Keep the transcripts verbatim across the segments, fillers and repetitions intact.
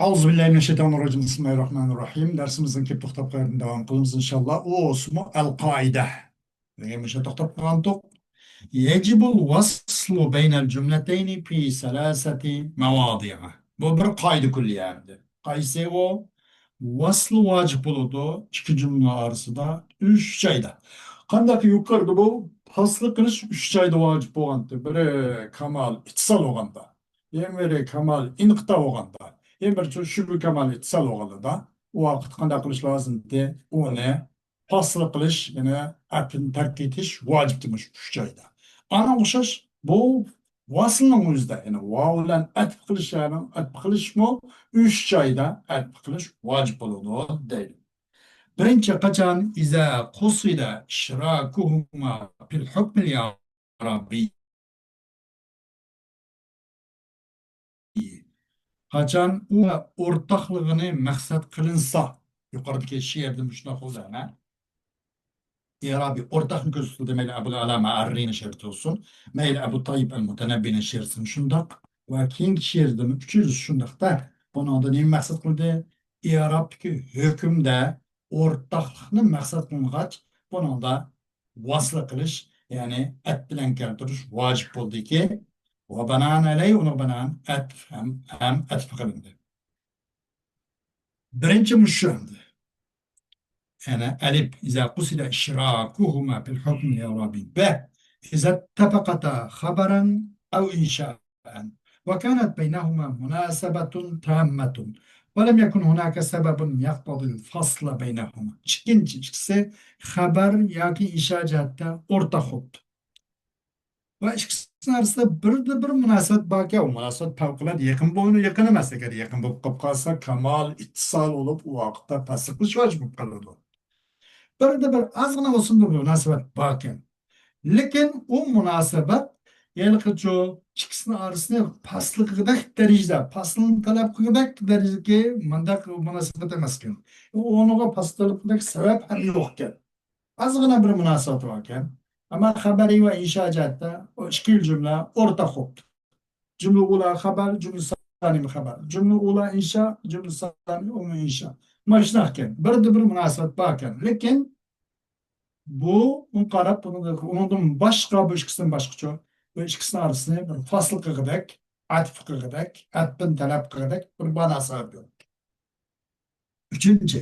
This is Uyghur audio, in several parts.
أعوذ بالله من الشيطان الرجيم. بسم الله الرحمن الرحيم. دەرسىمىزنىڭ كېلىپ توختاپ قالغان داۋام قىلىمىز، ئىنشاللا. ئۇ ئىسمى ئەل قائىدە دېگەن مۇشۇ توختاپ قالغانتۇق. يجب الوصل بين الجملتين في ثلاثة مواضع. بۇ بىر قائىدە كۈللىيە ئەمدى. قايسى ئۇ؟ ۋەسل ۋاجىپ بولىدۇ ئىككى جۈملە ئارىسىدا ئۈچ جايدا. قانداق يۇقىرىدا بۇ پاسلىق قىلىش ئۈچ جايدا ۋاجىپ بولغانتى. بىرى كامال ئىتتىسال بولغاندا، يەنە بىرى كامال ئىنقىتا بولغاندا، يەنە بىرى شۇبھە كامال ئىتتىسال بولغاندا، ئۇ ۋاقىتتا قانداق قىلىش لازىمتى؟ ئۇنى پاسلىق قىلىش، يەنى ئەپنى تەرك ئېتىش ۋاجىپتى مۇشۇ ئۈچ جايدا. ئانا ئوخشاش بۇ ۋەسلنىڭ ئۆزىدە، يەنى ۋاۋ بىلەن ئەتپ قىلىشلارنىڭ، ئەتپ قىلىشمۇ ئۈچ جايدا ئەتپ قىلىش ۋاجىپ بولىدۇ دەيدۇ. بىرىنچى، قاچان؟ إذا قصد إشراكهما في الحكم الإعرابي. قاچان ئۇ ئورتاقلىقىنى مەقسەت قىلىنسا، يۇقىرىدىكى شېئىردە مۇشۇنداق بولدى، ھە؟ ئىرابىي ئورتاقنى كۆرسىتىلدى، مەيلى ئەبۇل ئەلا مەئەررىنىڭ شېئىرى بولسۇن، مەيلى ئەبۇ تايىب ئەل مۇتەنەببىنىڭ شېئىرىسىمۇ شۇنداق ۋە كېيىنكى شېئىردىمۇ ئۈچىنچىسى شۇنداقتا. بۇنىڭدا نېمە مەقسەت قىلدى؟ ئىرابتىكى ھۆكۈمدە ئورتاقلىقنى مەقسەت قىلغاچ، بۇنىڭدا ۋەسل قىلىش، يەنى ئەتپ بىلەن كەلتۈرۈش ۋاجىپ بولدىكى، ۋە بىنائەن ئەلەيھ، ئۇنىڭغا بىنائەن ئەتپ ھەم، ھەم ئەتپ قىلىندى. بىرىنچى مۇشۇ ئەمدى. يەنى ئەلىپ، إذا قصد إشراكهما في الحكم الإعرابي. ب، إذا اتفقتا خبرا أو إنشاء، وكانت بينهما مناسبة تامة، ولم يكن هناك سبب يقتضي الفصل بينهما. ئىككىنچى، ئىككىسى خەبەر ياكى ئىنشا جەھەتتە ئورتاق بوپتۇ. ۋە ئىككىسىنىڭ ئارىسىدا بىردە بىر مۇناسىۋەت باركەن، ئۇ مۇناسىۋەت پەۋقۇلئاددە يېقىن بولۇنۇ، يېقىن ئەمەس. ئەگەر يېقىن بولۇپ قالىپ قالسا، كامال ئىتتىسال بولۇپ، ئۇ ۋاقىتتا پاسلىق قىلىش ۋاجىپ بولۇپ قالىدۇ. بىردە بىر ئازغىنا بولسىمۇ بىر مۇناسىۋەت باركەن. لېكىن ئۇ مۇناسىۋەت ھېلىقىچۇ ئىككىسىنىڭ ئارىسىنى پاسلىق قىلغۇدەك دەرىجىدە، پاسلىقنى تەلەپ قىلغۇدەك دەرىجىدىكى مۇنداق مۇناسىۋەت ئەمەسكەن. ئۇنىڭغا پاسلىق تەلەپ قىلغۇدەك سەۋەب ھەم يوقكەن. ئازغىنا بىر مۇناسىۋەت باركەن. ئەمما خەبەرىي ۋە ئىنشا جەھەتتە ئۇ ئىككىلا جۈملە ئورتاق بوپتۇ. جۈملە ئۇلا خەبەر، جۈملە سانىمۇ خەبەر. جۈملە ئۇلا ئىنشا، جۈملە سانىمۇ ئۇمۇ ئىنشا. مانا شۇنداق ئىكەن. بىردە بىر مۇناسىۋەت باركەن. لېكىن بۇ، ئۇنى قاراپ، بۇنىڭدىن، ئۇنىڭدىن باشقا، بۇ ئىككىسىدىن باشقىچۇ، بۇ ئىككىسىنىڭ ئارىسىنى بىر فاسل قىلغۇدەك، ئەتپ قىلغۇدەك، ئەتپىن تەلەپ قىلغۇدەك بىر مۇناسىۋەت يوق. ئۈچىنچى،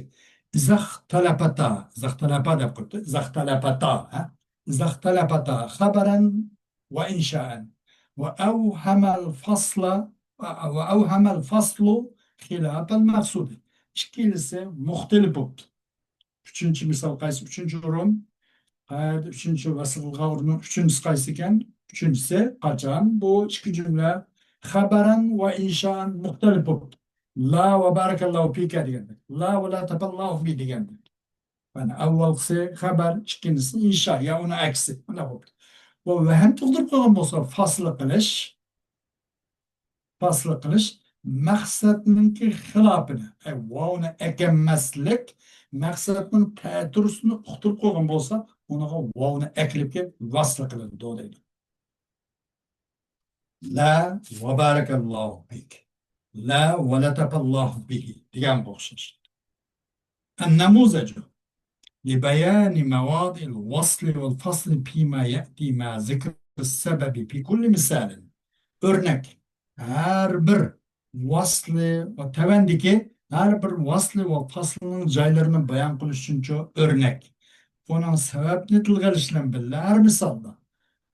ئىزاختەلەپەتا، ئىزاختەلەپە دەپ قويۇپتۇ. ئىزاختەلەپەتا، ھە؟ ئىزاختەلەپەتا خەبەرەن ۋە ئىنشائەن ۋە ئەۋھەمەل فەسلە، ۋە ئەۋھەمەل فەسلۇ خىلاپەل مەقسۇدى. ئىككىلىسى مۇختەلىپ بوپتۇ. ئۈچىنچى مىسال قايسى؟ ئۈچىنچى ئورۇن. قەيەردە ئۈچىنچى ۋەسىل قىلغان ئورۇننىڭ ئۈچىنچىسى قايسى ئىكەن؟ ئۈچىنچىسى قاچان؟ بۇ ئىككى جۈملە خەبەرەن ۋە ئىنشائەن مۇختەلىپ بوپتۇ. لا ۋە بارەكەللاھۇ فىكە دېگەندەك. لا ۋە لەتەفەللاھۇ بى دېگەندەك. يەنى ئاۋۋالقىسى خەبەر، ئىككىنچىسى ئىنشا يا ئۇنىڭ ئەكسى. مۇنداق بوپتۇ. بۇ ۋەھىم تۇغدۇرۇپ قويغان بولسا، فاسلى قىلىش، پاسلىق قىلىش مەقسەتنىڭكى خىلاپىنى، ئەي، ۋاۋنى ئەكەلمەسلىك، مەقسەتنىڭ تەتۈرىسىنى ئۇقتۇرۇپ قويغان بولسا، ئۇنىڭغا ۋاۋنى ئەكىلىپ كېلىپ ۋاسىتە قىلىنىدۇ دەيدۇ. لا وبارك الله فيك، لا ولطف الله به دېگەنگە ئوخشاش. النموذج لبيان مواضع الوصل والفصل فيما يأتي مع ذكر السبب في كل مثال. ئۆرنەك، ھەر بىر ۋاسلى ۋە تۆۋەندىكى ھەر بىر ۋاسلى ۋە پاسلىنىڭ جايلىرىنى بايان قىلىش ئۈچۈنچۇ ئۆرنەك. ئۇنىڭ سەۋەبىنى تىلغا ئېلىش بىلەن بىللە ھەر مىسالدا.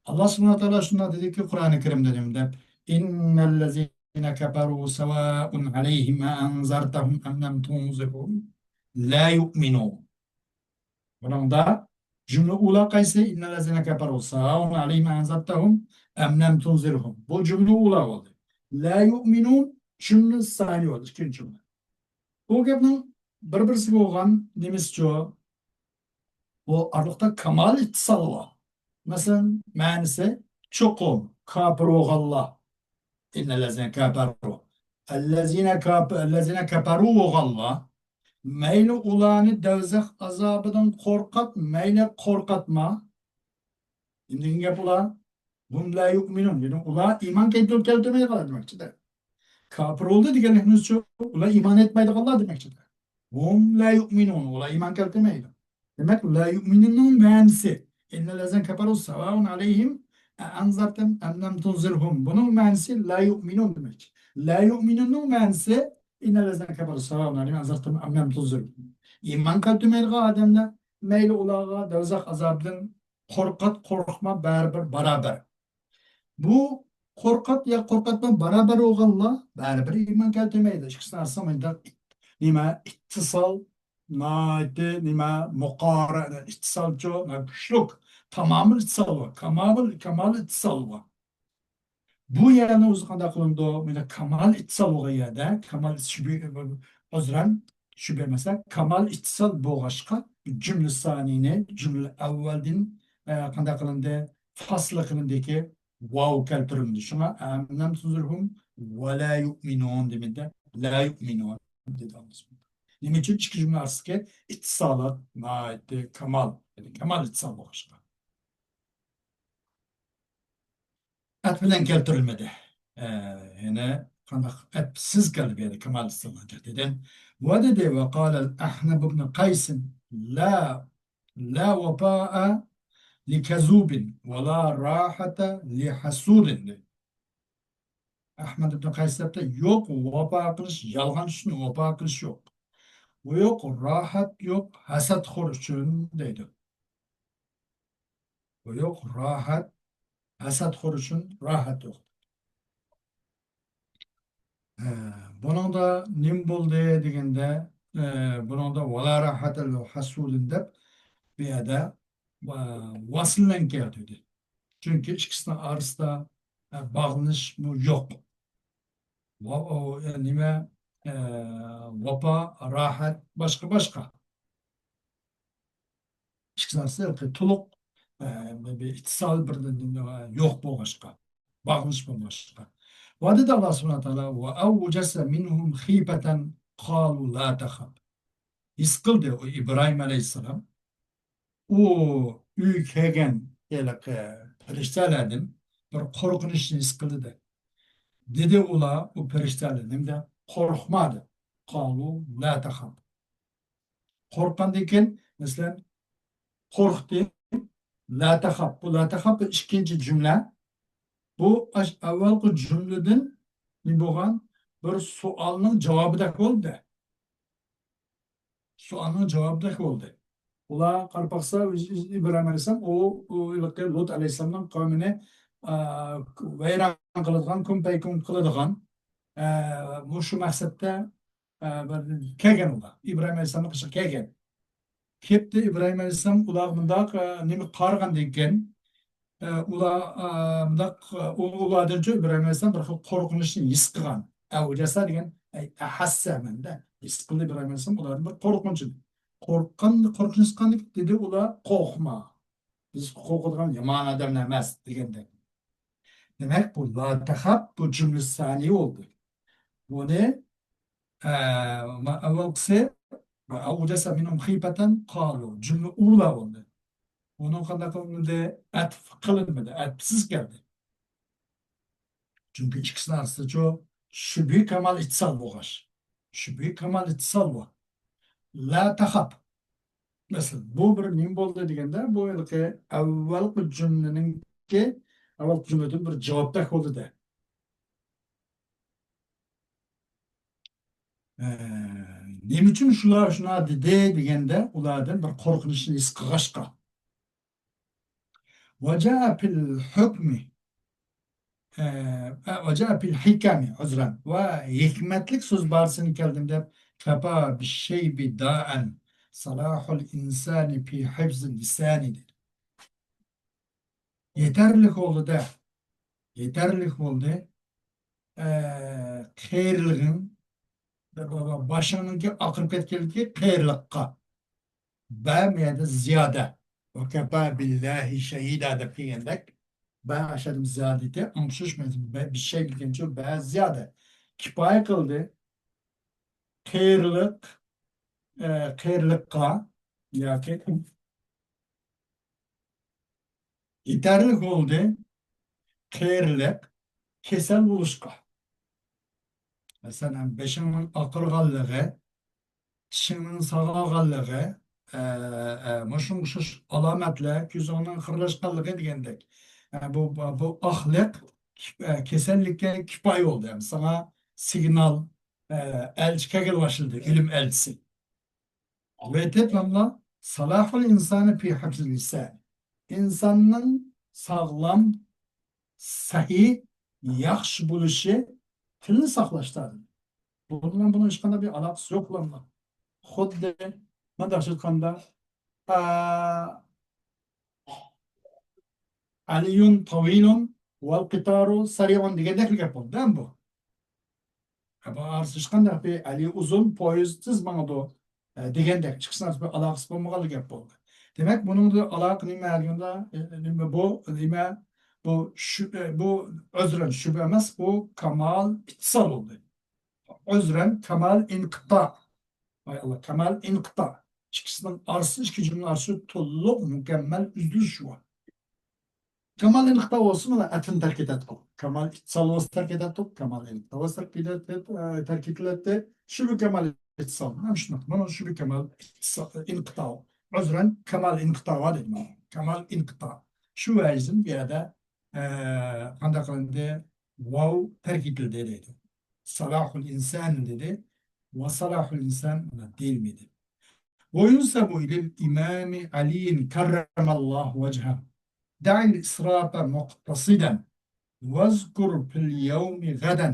ئاللا سۇبھانەھۇ ۋە تائالا شۇنداق دېدىكى، قۇرئانى كەرىمدە نېمە دەپ؟ إن الذين كفروا سواء عليهم أأنذرتهم أم لم تنذرهم لا يؤمنون. بۇنىڭدا جۈملە ئۇلا قايسى؟ إن الذين كفروا سواء عليهم أأنذرتهم أم لم تنذرهم. بۇ جۈملە ئۇلا بولدى. لا يؤمنون جۈملە سانى بولدى، ئىككىنچى جۈملە. بۇ گەپنىڭ بىر-بىرسىگە بولغان نېمىسىچۇ؟ بۇ ئارىلىقتا كامال ئىتتىسال بار. مەسىلەن، مەنىسى چوقۇم كاپىر بولغانلار. إن الذين كفروا. الذين كاپ-، الذين كفروا بولغانلار. مەيلى ئۇلارنى دەۋزەخ ئازابىدىن قورقۇت، مەيلى قورقۇتما. نېمە دېگەن گەپ ئۇلار؟ هم لا يؤمنون. يەنى ئۇلار ئىمان كەلتۈرۈپ كەلتۈرمەي قالار دېمەكچىدە. كاپىر بولدى دېگەنلىكىمىزچۇ، ئۇلار ئىمان ئېيتمايدىغانلار دېمەكچىدۇر. ھۇم لا يۇئمىنۇن، ئۇلار ئىمان كەلتۈرمەيدۇ. دېمەك، لا يۇئمىنۇننىڭ مەنىسى، ئىننەللەزىنە كەفەرۇ سەۋائۇن ئەلەيھىم ئەئەنزەرتەھۇم ئەم لەم تۇنزىرھۇم. بۇنىڭ مەنىسى لا يۇئمىنۇن دېمەك. لا يۇئمىنۇننىڭ مەنىسى، ئىننەللەزىنە كەفەرۇ سەۋائۇن ئەلەيھىم ئەئەنزەرتەھۇم ئەم لەم تۇنزىرھۇم. ئىمان كەلتۈرمەيدىغان ئادەملەر، مەيلى ئۇلارغا دوزاخ ئازابىدىن قورقات، قورقما، بەرىبىر، باراۋەر. بۇ قورقات يا قورقاتما باراۋەر بولغانلار بەرىبىر ئىمان كەلتۈرمەيدۇ. ئىككىسىنىڭ ئارىسىدا مۇنداق نېمە، ئىتتىسال، ناھايىتى نېمە، مۇقارەنە، ئىتتىسالچۇ، كۈچلۈك، تامامىل ئىتتىسال بار، كامامىل، كامال ئىتتىسال بار. بۇ يەرنىڭ ئۆزى قانداق قىلىنىدۇ؟ مانا كامال ئىتتىسال بولغان يەردە، كامال شۈبھە، ئۆزرەن، شۈبھە ئەمەس، كامال ئىتتىسال بولغاچقا، جۈملە سانىينى جۈملە ئەۋۋەلدىن، ئە، قانداق قىلىندى؟ فاصلە قىلىندىكى، ۋاۋ كەلتۈرۈلدى. شۇڭا، ئەم لەم تۇنزىرھۇم ۋە لا يۇئمىنۇن دېمىدى، لا يۇئمىنۇن دېدى. نېمە ئۈچۈن؟ ئىككى جۈملە ئارىسىدىكى ئىتتىسالات ناھايىتى كامال، يەنى كامال ئىتتىسال بولغاچقا. ئەت بىلەن كەلتۈرۈلمىدى. ئە، يەنى قانداق ئەتسىز كەلدى بۇ يەردە كامال ئىتتىسال دېدى. ۋە دېدى، ۋە قالەل ئەھنەب ئىبنى قەيسىن لا لا ۋاپائە لىكەزۇبىن ۋە لا راھەتە لىھەسۇدىن دېدى. ئەھمەد ئىبنى قەيس دەپتۇ، يوق ۋاپا قىلىش، يالغانچى ئۈچۈن ۋاپا قىلىش يوق. ۋە يوق راھەت يوق ھەسەتخور ئۈچۈن دەيدۇ. ۋە يوق راھەت، ھەسەتخور ئۈچۈن راھەت يوق. ئە، بۇنىڭدا نېمە بولدى دېگەندە، ئە، بۇنىڭدا ۋە لا راھەتە لىھەسۇدىن دەپ بۇ يەردە، ئە، ۋەسىل بىلەن كەلتۈردى. چۈنكى ئىككىسىنىڭ ئارىسىدا، ئە، باغلىنىشمۇ يوق. ۋە-، ئۇ، ئە، نېمە، ئە، ۋاپا، راھەت، باشقا، باشقا. ئىككىسى ئارىسىدا تولۇق، ئە، بىر، بىر ئىتتىسال، بىر، بىر، يوق بولغاچقا، باغلىنىش بولمىغاچقا. ۋە دېدى ئاللا سۇبھانەھۇ ۋە تائالا، ۋە ئەۋجەسە مىنھۇم خىيفەتەن قالۇ لا تەخەف. ھېس قىلدى ئۇ ئىبراھىم ئەلەيھىسسالام. ئۇ ئۆيگە كەلگەن ھېلىقى پەرىشتەلەردىن بىر قورقۇنچنى ھېس قىلدى. دېدى ئۇلار ئۇ پەرىشتەلەر، نېمە دەپ؟ قورقما دەپ. قالۇ لا تەخەف. قورققاندىن كېيىن، مەسىلەن، قورقتى. لا تەخەف. بۇ لا تەخەف بۇ ئىككىنچى جۈملە. بۇ ئاش-، ئەۋۋەلقى جۈملىدىن نېمە بولغان؟ بىر سوئالنىڭ جاۋابىدەك بولدى. سوئالنىڭ جاۋابىدەك بولدى. ئۇلار قاراپ باقسا، ئىبراھىم ئەلەيھىسسالام ئۇ، ئۇ ھېلىقى لۇت ئەلەيھىسسالامنىڭ قەۋمىنى، ئا، ۋەيران قىلىدىغان، كۈن پەيكۇن قىلىدىغان، ئا، مۇشۇ مەقسەتتە، ئا، بىر كەلگەن ئۇلار. ئىبراھىم ئەلەيھىسسالامنىڭ قېشىغا كەلگەن. كەپتۇ ئىبراھىم ئەلەيھىسسالام ئۇلارغا مۇنداق، ئا، نېمە قارىغاندىن كېيىن، ئا، ئۇلار، ئا، مۇنداق، ئۇ، ئۇلاردىنچۇ ئىبراھىم ئەلەيھىسسالام بىر خىل قورقۇنچنى ھېس قىلغان. ئەۋجەسە دېگەن، ئەي، ئەھەسسە مەنىدە. ھېس قىلدى ئىبراھىم ئەلەيھىسسالام ئۇلاردىن بىر قورقۇنچنى. قورققان، قورقۇنچ ھېس قىلغاندىن كېيىن دېدى ئۇلار، قورقما. بىز قورقىدىغان يامان ئادەملەر ئەمەس دېگەندەك. دېمەك، بۇ لا تەخەپ، بۇ جۈملە سانىيە بولدى. بۇنى، ئە، ما-، ئاۋۋالقىسى، ۋە ئەۋجەسە مىنھۇم خىيفەتەن قالۇ، جۈملە ئۇلا بولدى. ئۇنىڭ قانداق قىلىنمىدى؟ ئەتف قىلىنمىدى، ئەتپسىز كەلدى. چۈنكى ئىككىسىنىڭ ئارىسىدىچۇ شۈبھە كامال ئىتتىسال بولغاچ. شۈبھە كامال ئىتتىسال بار. لا تەخەپ. مەسىلەن، بۇ بىر نېمە بولدى دېگەندە، بۇ ھېلىقى ئەۋۋەلقى جۈملىنىڭكى، ئەۋۋەلقى جۈملىدىن بىر جاۋابتەك بولدى-دە. ئە، نېمە ئۈچۈن شۇلار شۇنداق دېدى دېگەندە، ئۇلاردىن بىر قورقۇنچنى ھېس قىلغاچقا. وجاء في الحكم، ئە، ئە، وجاء في الحكم، ئۆزرەن، ۋە ھېكمەتلىك سۆز بارىسىنى كەلدىم دەپ، كفى بالشيب داء صلاح الإنسان في حفظ اللسان دېدى. يېتەرلىك بولدى-دە. يېتەرلىك بولدى. ئە، قېرىلغىن، باشىڭنىڭكى ئاقىرىپ كەتكەنلىكى قېرىلىققا. بە مۇ يەردە زىيادە. ۋە كەپا بىللاھى شەھىدا دەپ كەلگەندەك. بە ئاشادىم زىيادىتى، ئاڭشىش مەزمۇن. بە، بىر شەي دېگەنچە بە زىيادە. كىپايە قىلدى. قېرىلىق، ئە، قېرىلىققا ياكى يېتەرلىك بولدى، قېرىلىق، كېسەل بولۇشقا. مەسىلەن، بېشىڭنىڭ ئاقىرغانلىقى، چىشىڭنىڭ ساغارغانلىقى، ئە، ئە، مۇشۇنىڭغا ئوخشاش ئالامەتلەر، كۆزۈڭنىڭ خىرلاشقانلىقى دېگەندەك. ئە، بۇ، بۇ ئاقلىق، ئە، كېسەللىككە كۇپايە بولدى. يەنى ساڭا سىگنال، ئە، ئەلچى كەلگىلى باشلىدى، ئۆلۈم ئەلچىسى. ۋېتىپ ناملا سالاھۇل ئىنسانى پى ھەپزىل لىسان. ئىنساننىڭ ساغلام، سەھىي، ياخشى بولۇشى تىلنى ساقلاشتا. بۇنىڭ بۇنىڭ ھېچقانداق بىر ئالاقىسى يوق بۇلارنىڭ. خۇددى مۇنداق ئېيتقاندا، ئا، ئەلىيۇن تاۋىلۇن ۋەل قىتارۇ سەرىئۇن دېگەندەك گەپ بولدى بۇ. بۇ ئارىسى ھېچقانداق بىر ئەلى ئۇزۇن، پويىز تېز ماڭىدۇ، ئە، دېگەندەك ئىككىسىنىڭ بىر ئالاقىسى بولمىغانلىق گەپ بولدى. دېمەك، بۇنىڭدا ئالاقە نېمە دېگەندە، ئە، نېمە بۇ، نېمە بۇ شۈ-، ئە، بۇ ئۆزرەن شۈبھە ئەمەس، بۇ كامال ئىتتىسال بولدى. ئۆزرەن كامال ئىنقىتا. ۋاي ئاللا، كامال ئىنقىتا. ئىككىسىنىڭ ئارىسى، ئىككى جۈملە ئارىسى تولۇق مۇكەممەل ئۈزۈلۈش بار. كامال ئىنقىتا بولسا مانا ئەتىنى تەرك ئېتەتتۇق. كامال ئىتتىسال بولسا تەرك ئېتەتتۇق. كامال ئىنقىتا بولسا تەرك ئېتەتتۇق، ئە، تەرك ئېتىلەتتى. شۈبھە كامال ئىتتىسال. مانا شۇنداق. مانا شۈبھە كامال ئىتتىسال، ئىنقىتا. ئۆزرەن كامال ئىنقىتا بار دېدى مانا. كامال ئىنقىتا. شۇ ۋەجىدىن بۇ يەردە، ئە، قانداق قىلىندى؟ ۋاۋ تەرك ئېتىلدى دەيدۇ. سالاھۇل ئىنسان دېدى. ۋە سالاھۇل ئىنسان دېيىلمىدى. وينسب إلى الإمام علي كرم الله وجهه: دع الإسراف مقتصدا، واذكر في اليوم غدا،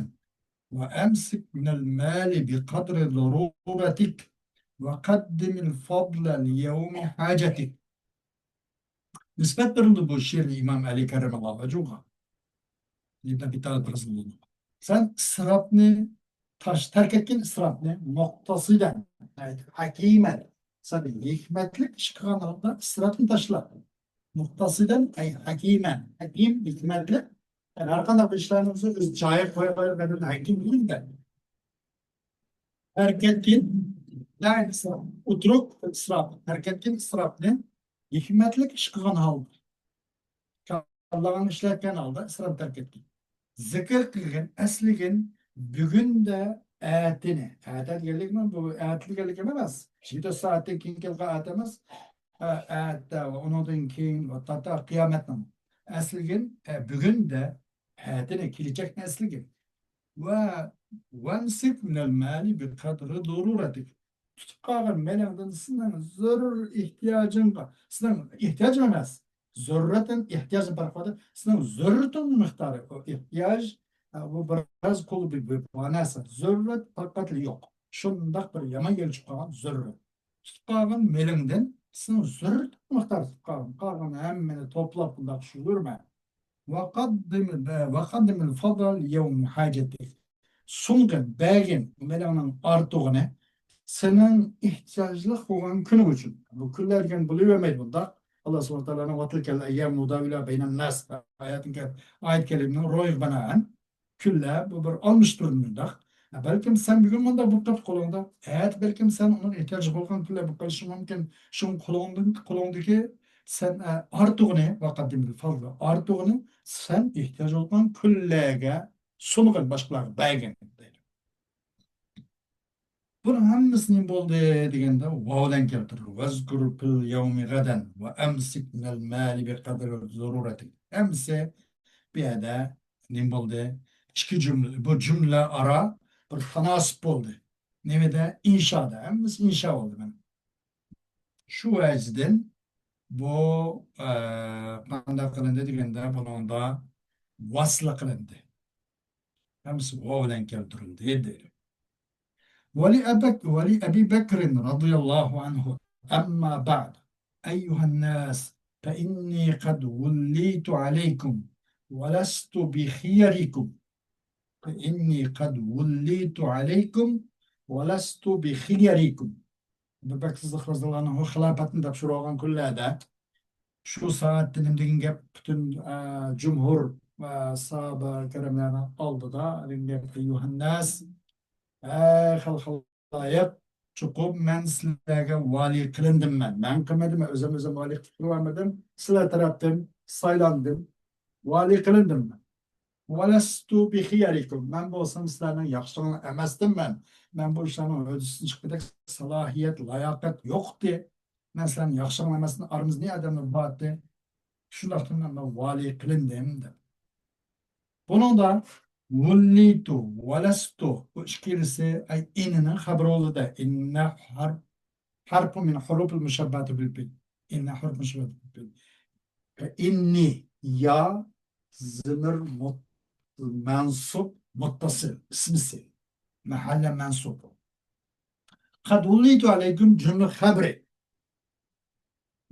وأمسك من المال بقدر ضرورتك، وقدم الفضل ليوم حاجتك. نىسبەت بېرىلدى بۇ شېئىرنى ئىمام ئەلى كەررەمەللاھۇ ۋەجھۇغا. ئىبن ئەبى تالىپ رەزىيەللاھۇ ئەنھۇ. سەن ئىسراپنى تاش-، تەرك ئەتكىن ئىسراپنى، مۇقتەسىدەن، ھەكىمەن. سەن ھېكمەتلىك ئىش قىلغان ھالدا ئىسراپنى تاشلا. مۇقتەسىدەن، ئەي ھەكىمەن. ھەكىم، ھېكمەتلىك. يەنى ھەر قانداق ئىشلارنى بولسا ئۆز جايىغا قويۇپ، ھەكىم دېگەندە. تەرك ئەتكىن، لا ئىسراپ. ئۇترۇك ئىسراپ. تەرك ئەتكىن ئىسراپنى ھېكمەتلىك ئىش قىلغان ھالدا. كاللاڭنى ئىشلەتكەن ھالدا ئىسراپ تەرك ئەتكىن. زىكىر قىلغىن، ئەسلىگىن، بۈگۈندە ئەتىنى. ئەتە دېگەنلىكمۇ بۇ ئەتە دېگەنلىك ئەمەس. يەتتە سائەتتىن كېيىن كەلگەن ئەتە ئەمەس. ئە، ئەتە ۋە ئۇنىڭدىن كېيىن ۋە تاتا قىيامەتنىڭ. ئەسلىگىن، ئە، بۈگۈندە ئەتىنى، كېلىچەكنى ئەسلىگىن. ۋە، وەمسىك مىنەل مالى بىقەدرى زۇرۇرەتىك. تۇتۇپ قالغان مېلىڭدىن سېنىڭ زۆرۈر ئېھتىياجىڭغا، سېنىڭ ئېھتىياجىڭ ئەمەس، زۆرۈرەتتىن ئېھتىياجنى پەرق قىلىدۇ. سېنىڭ زۆرۈرىتىڭنىڭ مىقدارى، ئۇ ئېھتىياج، ئە، بۇ بىراز قۇل بىر، بىر، بىر نەرسە. زۆرۈرەت پەقەتلا يوق. شۇنداق بىر يامان يەرگە چۈشۈپ قالغان زۆرۈرەت. تۇتۇپ قالغان مېلىڭدىن سېنىڭ زۆرۈر مىقدار تۇتۇپ قالغىن. قالغان ھەممىنى توپلاپ بۇنداق يۈرمە. ۋەقەددىمىل، ۋەقەددىمىل فەزلە لىيەۋمى ھاجەتىك. سۇنغىن، بەرگىن مېلىڭنىڭ ئارتۇقىنى سېنىڭ ئېھتىياجلىق بولغان كۈنۈڭ ئۈچۈن. بۇ كۈنلەر دېگەن بولۇۋەرمەيدۇ بۇنداق. ئاللا سۇبھانەھۇ ۋە تائالا: ۋەتىلكەل ئەييامۇ نۇداۋىلۇھا بەينەن ناس. ئايەتكە، ئايەت كەرىمىنىڭ روھىغا بىنائەن. كۈنلەر، بۇ بىر ئالمىشىپ تۇرىدۇ مۇنداق. بەلكىم سەن بۈگۈن مۇنداق بولۇپ قاپتۇ قولۇڭدا، ئەتە بەلكىم سەن ئۇنىڭ ئېھتىياجى بولغان كۈنلەر بولۇپ قېلىشى مۇمكىن. شۇڭا قولۇڭدىن، قولۇڭدىكى سەن، ئە، ئارتۇقىنى، ۋەقەددىمىل فەزلە، ئارتۇقىنى سەن ئېھتىياج بولغان كۈنلەرگە سۇنغىن، باشقىلارغا بەرگىن دەيدۇ. بۇنىڭ ھەممىسى نېمە بولدى دېگەندە، ۋاۋ بىلەن كەلتۈرۈلدى. ۋەزكۇر فىل يەۋمى غەدەن ۋە ئەمسىك مىنەل مالى بىقەدرى زۇرۇرەتىك. ھەممىسى بۇ يەردە نېمە بولدى؟ ئىككى جۈملە، بۇ جۈملە ئارا بىر تاناسىپ بولدى. نېمىدە؟ ئىنشادا. ھەممىسى ئىنشا بولدى مانا. شۇ ۋەجىدىن بۇ، ئە، قانداق قىلىندى دېگەندە، بۇنىڭدا ۋاسلە قىلىندى. ھەممىسى ۋاۋ بىلەن كەلتۈرۈلدى دەيدۇ. ولأبك-، ولأبي بكر رضي الله عنه: أما بعد، أيها الناس، فإني قد وليت عليكم ولست بخيركم. فإني قد وليت عليكم ولست بخيركم. ئەبۇ بەكرى سىددىق رەزىيەللاھۇ ئەنھۇ خىلاپەتنى تاپشۇرۇۋالغان كۈنلەردە، شۇ سائەتتە نېمە دېگەن گەپ، پۈتۈن، ئە، جۇمھۇر، ئە، ساھابە كىراملارنىڭ ئالدىدا دېگەن گەپ، ئەييۇھەنناس، ئەي خەلق، خالايىق، چوقۇم مەن سىلەرگە ۋالىي قىلىندىم مەن. مەن قىلمىدىم، مەن ئۆزۈم ئۆزۈم ۋالىي قىلىپ تۇرۇۋالمىدىم. سىلەر تەرەپتىن سايلاندىم، ۋالىي قىلىندىم مەن. ولست بخياركم. مەن بولسام سىلەرنىڭ ياخشىلىرىڭلار ئەمەستىم مەن. مەن بۇ ئىشلارنىڭ ھۆددىسىدىن چىققۇدەك سالاھىيەت، لاياقەت يوقتى. مەن سىلەرنىڭ ياخشىلىرىڭلار ئەمەستىم. ئارىمىزدا ئادەملەر بارتى. شۇنداقتىن مەن ۋالىي قىلىندىم دەپ. بۇنىڭدا ۋۇللىتۇ، ۋەلەستۇ، بۇ ئىككىلىسى، ئەي، ئىننىڭ خەبىرى بولدى-دە. ئىننە ھەر-، ھەرپۇ مىن ھۇرۇپىل مۇشەببەتى بىل پىل. ئىننە ھۇرۇپ مۇشەببەتى بىل پىل. ئىننى، يا، زىمىر مۇت-، مەنسۇب، مۇتتەسىل، ئىسمىسى. مەھەللە مەنسۇب. قەد ۋۇللىتۇ ئەلەيكۇم جۈملە خەبىرى.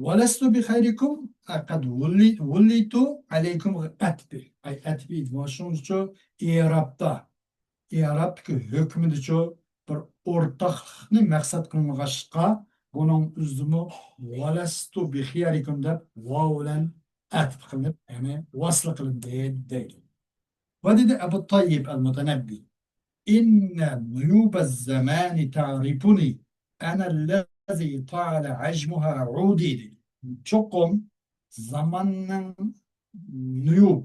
ۋەلەستۇ بىخەيرىكۇم، ئە، قەد ۋۇللى-، ۋۇللىتۇ ئەلەيكۇم ئەتپى. ئەي، ئەتپى، شۇنىڭ ئۈچۈن ئىرابتا، ئىرابتىكى ھۆكمىدىچۇ بىر ئورتاقلىقنى مەقسەت قىلمىغاچقا، بۇنىڭ ئۆزىمۇ ۋەلەستۇ بىخىيارىكۇم دەپ ۋاۋ بىلەن ئەتپ قىلىنىپ، يەنى ۋەسلى قىلىندى دەيدۇ. ۋە دېدى ئەبۇ تەييىب ئەل مۇتەنەببى، ئىننە نۇيۇبەز زەمانى تەرىپۇنى، ئەنەللەزى تالە ئەجمۇھا ئۇدى دېدى. چوقۇم زاماننىڭ نۇيۇب،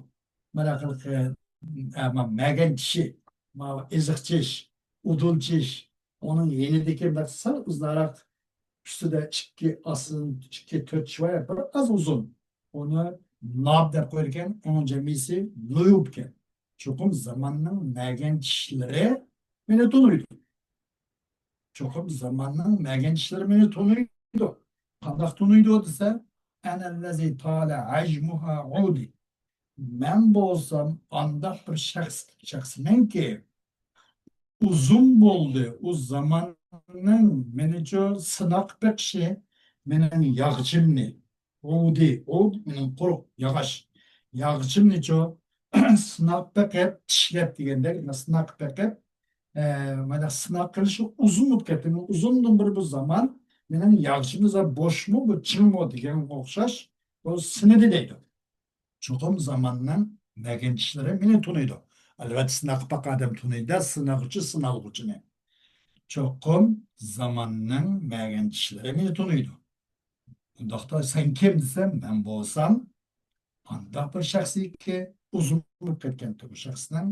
مانا، ئە، ما-، مەگەن چىشى، ما-، ئېزىق چىش، ئۇدۇل چىش، ئۇنىڭ يېنىدىكى بىر سەل ئۇزۇنراق، ئۈستىدە ئىككى، ئاستىدىن ئىككى، تۆت چىش بار، بىر ئاز ئۇزۇن. ئۇنى ناب دەپ قويىدىكەن، ئۇنىڭ جەمئىيسى نۇيۇب ئىكەن. چوقۇم زاماننىڭ مەگەن چىشلىرى مېنى تونۇيدۇ. چوقۇم زاماننىڭ مەگەن چىشلىرى مېنى تونۇيدۇ. قانداق تونۇيدۇ دېسە، ئەنەللەزى تالە ئەجمۇھا ئۇدى. مەن بولسام ئانداق بىر شەخس، شەخسمەنكى، ئۇزۇن بولدى، ئۇ زاماننىڭ مېنىچۇ سىناق بېقىشى، مېنىڭ ياغىچىمنى، ئۇدى، ئۇد، مېنىڭ قۇرۇق ياغاچ، ياغىچىمنىچۇ سىناق بېقىپ، چىشلەپ دېگەندەك، سىناق بېقىپ، ئە، مانا سىناق قىلىشى ئۇزۇن بولۇپ كەتتى. ئۇزۇندىن بېرى بۇ زامان مېنىڭ ياغىچىمدا بوشمۇ، بۇ چىڭمۇ دېگەنگە ئوخشاش، بۇ سىنىدى دەيدۇ. چوقۇم زاماننىڭ مەگەن چىشلىرى مېنى تونۇيدۇ. ئەلۋەتتە، سىناق باققان ئادەم تونۇيدۇ، سىنىغۇچى سىنالغۇچىنى. چوقۇم زاماننىڭ مەگەن چىشلىرى مېنى تونۇيدۇ. ئۇنداقتا سەن كىم دېسەم، مەن بولسام ئانداق بىر شەخسكى، ئۇزۇن بولۇپ كەتكەنتى بۇ شەخسنىڭ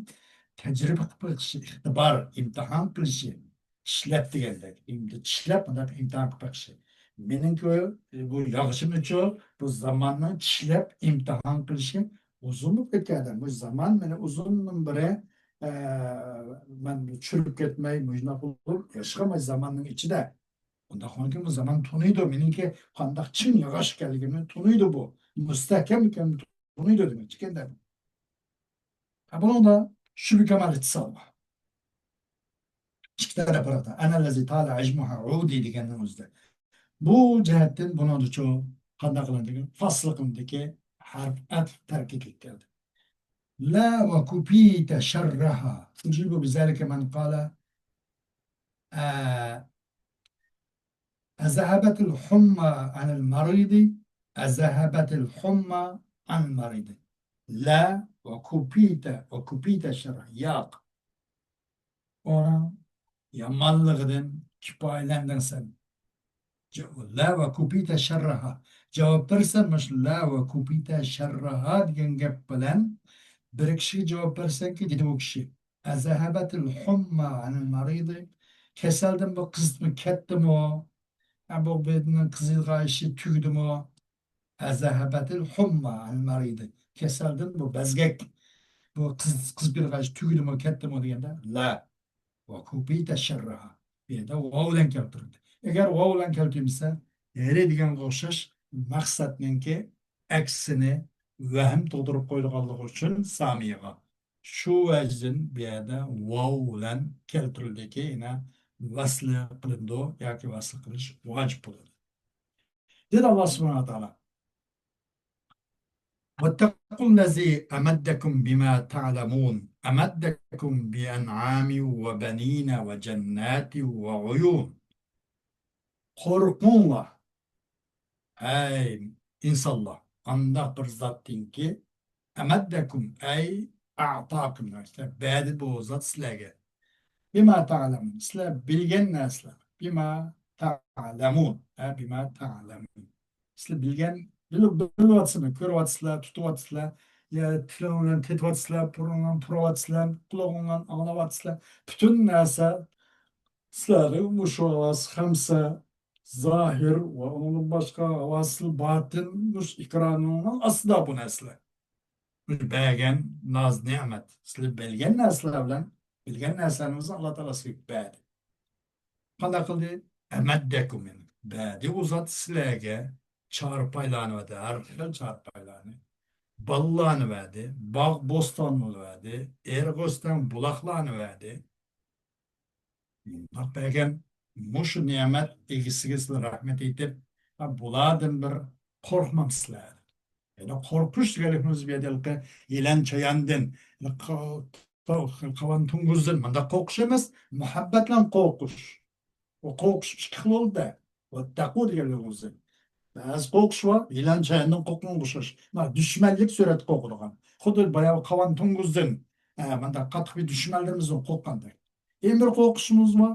تەجرىبە قىلىپ بېقىشى، ئىختىبار، ئىمتىھان قىلىشى، ئىشلەپ دېگەندەك، ئىمتى-، چىشلەپ مۇنداق ئىمتىھان قىلىپ بېقىشى. مېنىڭكى بۇ ياغىچىمنىچۇ، بۇ زاماننىڭ چىشلەپ ئىمتىھان قىلىشى ئۇزۇن بولۇپ كەتكەن ئادەم. بۇ زامان مېنى ئۇزۇندىن بېرى، ئە، مەن چۈشۈرۈپ كەتمەي، مۇشۇنداق بولۇپ ياشىغان زاماننىڭ ئىچىدە. ئۇنداق بولغاندىكىن بۇ زامان تونۇيدۇ، مېنىڭكى قانداق چىڭ ياغاچ ئىكەنلىكىمنى تونۇيدۇ بۇ. مۇستەھكەم ئىكەنلىكىنى تونۇيدۇ دېمەكچىكەن-دە. ھە، بۇنىڭدا شۈبھە كامال ئىتتىسال بار. ئىككى تەرەپ ئارىدا. ئەنەللەزى تالە ئەجمۇھا ئۇدى دېگەننىڭ ئۆزىدە. بۇ جەھەتتىن بۇنىڭدىچۇ قانداق قىلىندىكى؟ فاسلىقىندىكى ھەرپ ئەتپ تەركىبكە كەلدى. لا ۋە كۇپىتە شەررەھا. ئۇجىبۇ بىزالىكە مەن قالە، ئە، ئەزەھەبەتىل ھۇمما ئەنىل مەرىدى، ئەزەھەبەتىل ھۇمما ئەنىل مەرىدى. لا ۋە كۇپىتە، ۋە كۇپىتە شەررە، ياق. ئۇنىڭ يامانلىقىدىن كۇپايىلەندىڭ سەن. لا ۋە كۇپىتە شەررەھا. جاۋاب بەرسەن، مۇشۇ لا ۋە كۇپىتە شەررەھا دېگەن گەپ بىلەن بىر كىشىگە جاۋاب بەرسەنكى، دېدى ئۇ كىشى. ئەزەھەبەتىل ھۇمما ئەنىل مەرىدى. كېسەلدىن بۇ قىزىتما كەتتىمۇ؟ ھە، بۇ بەدىنىڭ قىزىلغان ئىشى تۈگىدىمۇ؟ ئەزەھەبەتىل ھۇمما ئەنىل مەرىدى. كېسەلدىن بۇ بەزگەك، بۇ قىز-، قىزىپ كېتىدىغان ئىش تۈگىدىمۇ، كەتتىمۇ دېگەندە، لا. ۋە كۇپىتە شەررەھا. بۇ يەردە ۋاۋ بىلەن كەلتۈرۈلدى. ئەگەر ۋاۋ بىلەن كەلتۈرمىسە، ھېلى دېگەنگە ئوخشاش مەقسەتنىڭكى ئەكسىنى ۋەھىم تۇغدۇرۇپ قويىدىغانلىقى ئۈچۈن سامىغا. شۇ ۋەجدىن بۇ يەردە ۋاۋ بىلەن كەلتۈرۈلدىكى، يەنە ۋەسلى قىلىنىدۇ ياكى ۋەسلى قىلىش ۋاجىپ بولىدۇ. دېدى ئاللا سۇبھانەھۇ ۋە تائالا، واتقوا الذي أمدكم بما تعلمون، أمدكم بأنعام وبنين وجنات وعيون. قورقۇڭلار، ھەي ئىنسانلار، ئانداق بىر زاتتىنكى، ئەمەددەكۇم، ئەي ئەتاكۇم، بەردى بۇ زات سىلەرگە. بىما تەئلەمۇن، سىلەر بىلگەن نەرسىلەر. بىما تەئلەمۇن، ھە، بىما تەئلەمۇن. سىلەر بىلگەن، بىلىپ، بىلىۋاتىسىلەر، كۆرۈۋاتىسىلەر، تۇتۇۋاتىسىلەر. يا تىلىڭ بىلەن تېتىۋاتىسىلەر، بۇرنۇڭ بىلەن پۇراۋاتىسىلەر، قۇلىقىڭ بىلەن ئاڭلاۋاتىسىلەر. پۈتۈن نەرسە سىلەرگە مۇشۇ ئاۋاز خەمسە زاھىر ۋە ئۇنىڭدىن باشقا ھاۋاسىل باتىن مۇشۇ ئېكرانىڭنىڭ ئاستىدا بۇ نەرسىلەر. مۇشۇ بەرگەن ناز نېمەت. سىلەر بىلگەن نەرسىلەر بىلەن، بىلگەن نەرسىلەرنىڭ ئۆزىنى ئاللا تائالا سىلەرگە بەردى. قانداق قىلدى؟ ئەمەددەكۇم، يەنى بەردى ئۇ زات سىلەرگە چارپايلارنى بەردى، ھەر خىل چارپايلارنى. بالىلارنى بەردى، باغ بوستاننى بەردى، ئېرىق ئۆستەڭ بۇلاقلارنى بەردى. مۇنداق بەرگەن مۇشۇ نېمەت ئىگىسىگە سىلەر رەھمەت ئېيتىپ، ھە، بۇلاردىن بىر قورقمامسىلەر؟ يەنى قورقۇش دېگەنلىكىمىز بۇ يەردە ھېلىقى يىلان چاياندىن، ق-، ق-، قاۋان توڭگۇزدىن مۇنداق قورقۇش ئەمەس، مۇھەببەت بىلەن قورقۇش. ئۇ قورقۇش ئىككى خىل بولىدۇ. ۋەتتەقۇ دېگەنلىكىمىز. بەزى قورقۇش بار، يىلان چاياندىن قورققان ئوخشاش. مانا دۈشمەنلىك سۈرەتتە قورقىدىغان. خۇددى باياۋ قاۋان توڭگۇزدىن، ئە، مۇنداق قاتتىق بىر دۈشمەنلىرىمىزدىن قورققاندەك. يەنە بىر قورقۇشىمىز بار.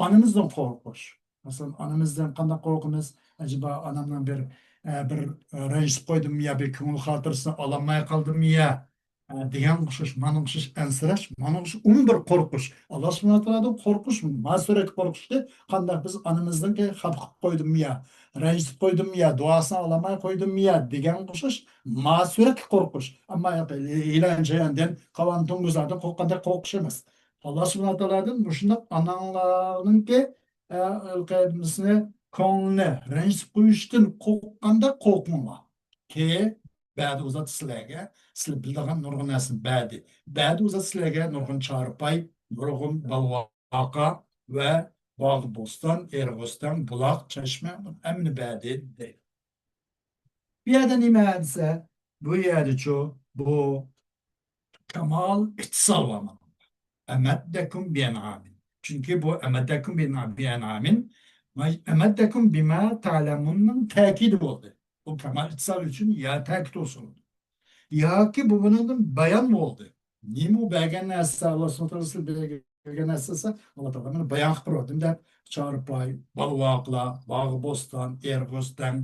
ئانىمىزدىن قورقۇش. مەسىلەن، ئانىمىزدىن قانداق قورقىمىز؟ ئەجەبا ئانامنىڭ بىر، ئە، بىر، ئە، رەنجىتىپ قويدۇممۇ يا، بىر كۆڭۈل خاتىرىسىنى ئالالماي قالدىممۇ يا، ئە، دېگەن ئوخشاش، مانا ئوخشاش ئەنسىرەش، مانا ئوخشاش ئۇمۇ بىر قورقۇش. ئاللا سۇبھانەھۇ ۋە تائالادىن قورقۇش، ما سۈرەتتە قورقۇشتى. قانداق بىز ئانىمىزنىڭكى خاپا قىلىپ قويدۇممۇ يا، رەنجىتىپ قويدۇممۇ يا، دۇئاسىنى ئالالماي قويدۇممۇ يا دېگەن ئوخشاش ما سۈرەتتە قورقۇش. ئەمما يىلان چاياندىن، قاۋان توڭگۇزلاردىن قورققاندەك قورقۇش ئەمەس. ئاللا سۇبھانەھۇ ۋە تائالادىن مۇشۇنداق ئاناڭلارنىڭكى، ئە، قەلبىسىنى، كۆڭلىنى رەنجىتىپ قويۇشتىن قورققاندەك قورقۇڭلار. كى بەردى ئۇ زات سىلەرگە، سىلەر بىلىدىغان نۇرغۇن نەرسىنى بەردى. بەردى ئۇ زات سىلەرگە نۇرغۇن چارپاي، نۇرغۇن بالىۋاقا ۋە باغ، بوستان، ئېرىق ئۆستەڭ، بۇلاق، چەشمە، ھەممىنى بەردى دەيدۇ. بۇ يەردە نېمە دېسە، بۇ يەردىچۇ، بۇ كامال ئىتتىسال بار مانا. ئەمەددەكۇم بىئەنئامىن. چۈنكى بۇ ئەمەددەكۇم بىئەنئامىن، ئەمەددەكۇم بىما تەئلەمۇننىڭ تەكىدى بولدى. بۇ كامال ئىتتىسال ئۈچۈن يا تەكىد ئۇسۇلىدۇر. ياكى بۇ بۇنىڭدىن بايان بولدى. نېمە ئۇ بەرگەن نەرسە، ئاللا سۇبھانەھۇ ۋە تائالا سىلەرگە بەرگەن نەرسە دېسە، ئاللا تائالا مانا بايان قىلىپ بېرىۋاتىدۇ-دە، چارپاي، بالىۋاقلار، باغ، بوستان، ئېرىق ئۆستەڭ،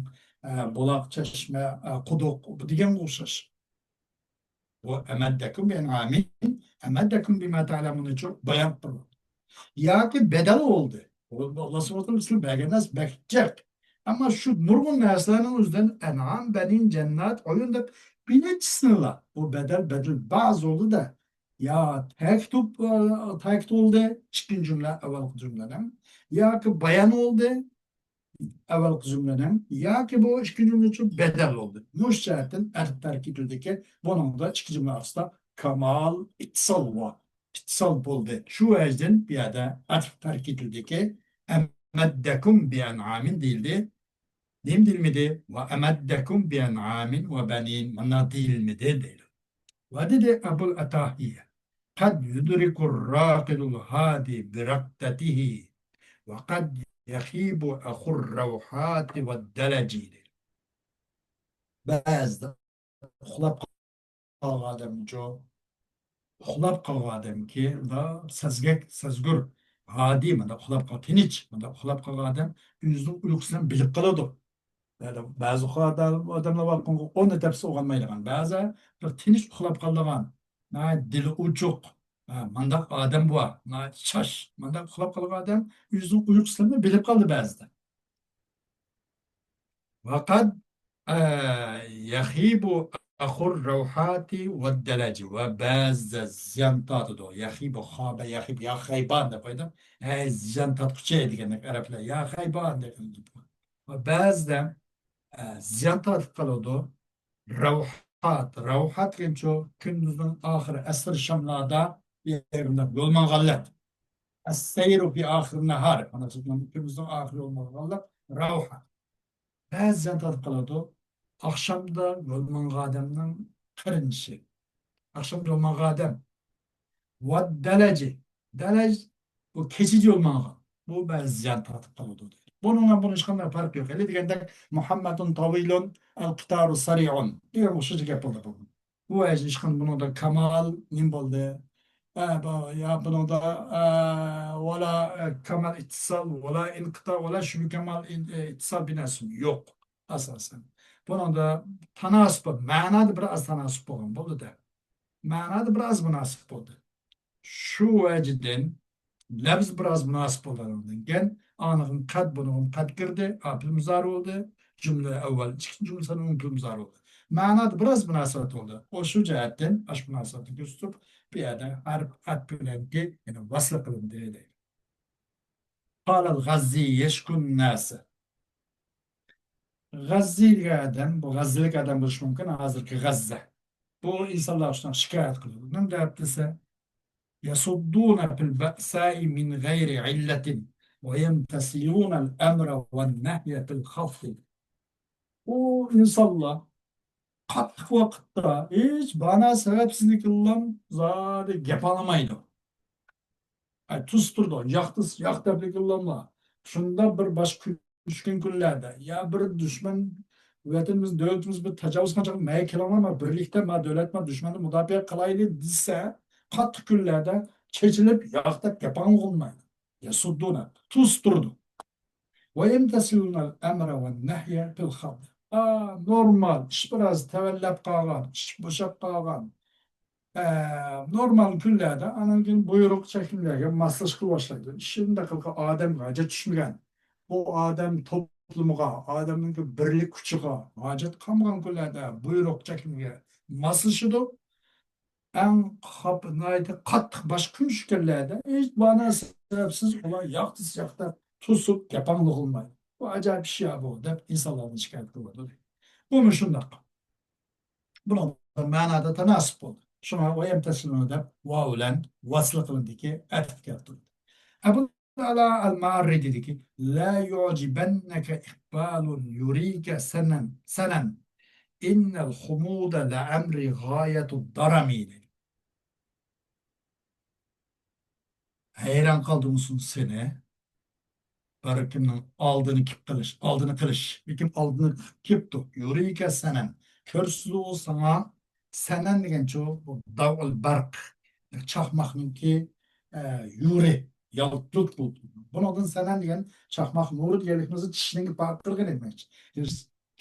ئە، بۇلاق، چەشمە، ئە، قۇدۇق دېگەنگە ئوخشاش. بۇ ئەمەددەكۇم بىئەنئامىن، ئەمەددەكۇم بىما تەئلەمۇننى بايان قىلىدۇ. ياكى بەدەل بولدى. بۇ، بۇ ئاللا سۇبھانەھۇ ۋە تائالا سىلەرگە بەرگەن نەرسە بەك جىق. ئەمما شۇ نۇرغۇن نەرسىلەرنىڭ ئۆزىدىن ئەنئام، بەنىن، جەننەت، ئويۇن دەپ بىر نەچچىسىنىلا. بۇ بەدەل، بەدەل بەزى بولدى-دە. يا تەكىت، ئە، تەكىت بولدى، ئىككىنچى جۈملە، ئەۋۋەلقى جۈملىنىڭ. ياكى بايان بولدى، ئەۋۋەلقى جۈملىنىڭ، ياكى بۇ ئىككىنچى جۈملە ئۈچۈن بەدەل بولدى. مۇشۇ جەھەتتىن ئەتىپ تەركىبىدىكى بۇنىڭدا ئىككى جۈملە ئارىسىدا كامال ئىتتىسال بار. ئىتتىسال بولدى. شۇ ۋەجدىن بۇ يەردە ئەتىپ تەركىبىدىكى ئەمەددەكۇم بىئەنئامىن دېيىلدى. نېمە دېيىلمىدى؟ ۋە ئەمەددەكۇم بىئەنئامىن ۋە بەنىن. مانا دېيىلمىدى دەيدۇ. ۋە دېدى ئەبۇل ئەتاھىيە، قەد يۇدرىكۇر راقىدۇل ھادى بىرەقدەتىھى ۋە قەد يەخىبۇ ئەخۇر رەۋھاتى ۋە دەلەجى. بەزىدە ئۇخلاپ قالغان ئادەمچۇ، ئۇخلاپ قالغان ئادەمكى، مۇنداق سەزگەك، سەزگۈر، ھادى، مۇنداق ئۇخلاپ قال-، تىنچ، مۇنداق ئۇخلاپ قالغان ئادەم ئۆزىنىڭ ئۇيقۇسىنى بىلىپ قالىدۇ. بەزى ئۇخلاپ ئادەملەر باركى، ئون دەپسە ئويغانمايدىغان. بەزى بىر تىنچ ئۇخلاپ قالىدىغان، ناھايىتى دىلى ئوچۇق، ھە، مۇنداق ئادەم بار، ناھايىتى شاش. مۇنداق ئۇخلاپ قالغان ئادەم ئۆزىنىڭ ئۇيقۇسىنى بىلىپ قالدى بەزىدە. ۋەقەد، ئە، يەخىبۇ ئەخۇر رەۋھاتى ۋەددەلەجى. ۋە بەزىدە زىيان تارتىدۇ. يەخىبۇ، خابە يەخىبۇ، يا خەيبان دەپ قويدۇم. ھەي، زىيان تارتقۇچى دېگەندەك ئەرەبلەر. يا خەيبان دەپ قويدۇم. ۋە بەزىدە، ئە، زىيان تارتىپ قالىدۇ. رەۋھات، رەۋھات دېگەنچۇ، كۈندۈزنىڭ ئاخىرى، ئەسىر شاملاردا يول ماڭغانلىق. ئەسسەيرۇ فى ئاخىر نەھار. مانا، كۈندۈزنىڭ ئاخىرى يول ماڭغانلىق، رەۋھات. بەزىدە تارتىپ قالىدۇ. ئاخشامدا يول ماڭغان ئادەمنىڭ قېرىندىشى. ئاخشام يول ماڭغان ئادەم. ۋەددەلەجى. دەلەج، بۇ كېچىدە يول ماڭغان. بۇ بەزى زىيان تارتىپ قالىدۇ دەيدۇ. بۇنىڭ بىلەن بۇنىڭ ھېچقانداق پەرقى يوق. ھېلى دېگەندەك، مۇھەممەدۇن تاۋىلۇن، ئەل قىتارۇ سەرىئۇن دېگەن ئوخشاش گەپ بولدى بۇ. بۇ ھېچقانداق بۇنىڭدا كامال نېمە بولدى؟ ئە، بۇ، يا بۇنىڭدا، ئە، ۋالا، ئە، كامال ئىتتىسال، ۋالا ئىنقىتا، ۋالا شۇبھە كامال ئىن-، ئە، ئىتتىسال بىر نەرسە يوق ئاساسەن. بۇنىڭدا تاناسۇپ، مەنادا بىر ئاز تاناسۇپ بولغان بولدى-دە. مەنادا بىر ئاز مۇناسىپ بولدى. شۇ ۋەجىدىن لەپز بىر ئاز مۇناسىپ بولغاندىن كېيىن، ئانىڭغا قەد، بۇنىڭغا قەد كىردى، ئا، پېئىل مۇزارى بولدى. جۈملە ئەۋۋەل، ئىككىنچى جۈملە سانىڭ پېئىل مۇزارى بولدى. مەنادا بىر ئاز مۇناسىۋەت بولدى. ئۇ شۇ جەھەتتىن ئاشۇ مۇناسىۋەتنى كۆرسىتىپ، بۇ يەردە ھەرپ ئەتپ بىلەنكى، يەنى ۋەسلى قىلىندى دەيدۇ. قالەل غەززى يەشكۇن ناسە. غەززى دېگەن ئادەم، بۇ غەززىلىك ئادەم بولۇشى مۇمكىن، ھازىرقى غەززە. بۇ ئىنسانلار شۇنداق شىكايەت قىلىدۇ. نېمە دەپ دېسە، يەسۇددۇنە پىل بەئسائى مىن غەيرى ئىللەتىن ۋە يەمتەسىلۇنەل ئەمرە ۋەن نەھيە پىل خەۋفى. ئۇ ئىنسانلار قاتتىق ۋاقىتتا ھېچ مانا سەۋەبسىزلىكىنلام زادى گەپ ئاڭلىمايدۇ. ئاي، تۇز تۇرىدۇ. ياق دېسە ياق دەپلىكىنلاملا. شۇنداق بىر باش كۈ-، چۈشكەن كۈنلەردە، يا بىر دۈشمەن ۋەتىنىمىز، دۆلىتىمىز بىر تاجاۋۇزخانا چاغ، مەيە كېلىڭلار، ما بىرلىكتە، ما دۆلەت، ما دۈشمەندىن مۇداپىئە قىلايلى دېسە، قاتتىق كۈنلەردە چېچىلىپ، ياق دەپ گەپ ئاڭلىغۇلمايدۇ. يەسۇددۇنە، تۇز تۇرىدۇ. ۋە يەمتەسىلۇنەل ئەمرە ۋەن نەھيە پىل خەۋف. ئا، نورمال، ئىش بىر ئاز تەۋەللەپ قالغان، ئىش بوشاپ قالغان، ئە، نورمال كۈنلەردە ئانان كېيىن بۇيرۇق چەكلىمىلەرگە ماسلىشىشقا باشلايدۇ. شۇنداق قىلغان ئادەمگە ھاجەت چۈشمىگەن. بۇ ئادەم توپلىمىغا، ئادەمنىڭ بىرلىك كۈچىگە ھاجەت قالمىغان كۈنلەردە بۇيرۇق چەكلىمىگە ماسلىشىدۇ. ئەڭ خاپا، ناھايىتى قاتتىق باش كۆرۈشكەنلەردە ھېچ مانا سەۋەبسىز ئۇلار ياق دېسە ياق دەپ توسۇپ گەپ ئاڭلىغۇلمايدۇ. بۇ ئاجايىپ ئىش يا بۇ دەپ ئىنسانلاردىن شىكايەت قىلىۋاتىدۇ. بۇمۇ شۇنداق. بۇنىڭ مەنادا تاناسۇپ بولدى. شۇڭا ۋە يەمتەسىلۇنە دەپ ۋاۋ بىلەن ۋەسلى قىلىندىكى ئەتىپ كەلتۈردى. ئەبۇ ئەلا ئەل مائاررى دېدىكى، لا يعجبنك إقبال يريك سنا، سنا، إن الخمود لعمري غاية الضرم دېدى. ھەيران قالدۇرمىسۇن سېنى بىر كىمنىڭ ئالدىنى كېلىپ قىلىش، ئالدىنى قىلىش، بىر كىم ئالدىنى كېلىپتۇ. يريك سنا، كۆرسىتىدۇ ئۇ ساڭا. سنا دېگەنچۇ، بۇ دەفئۇل بەرق، چاقماقنىڭكى، ئە، يۇرى، يالتۇق بۇ. بۇنىڭدىن سنا دېگەن چاقماق نۇرى دېگەنلىكىمىزدە چىشنىڭ پارقىرىغىنى دېمەكچى.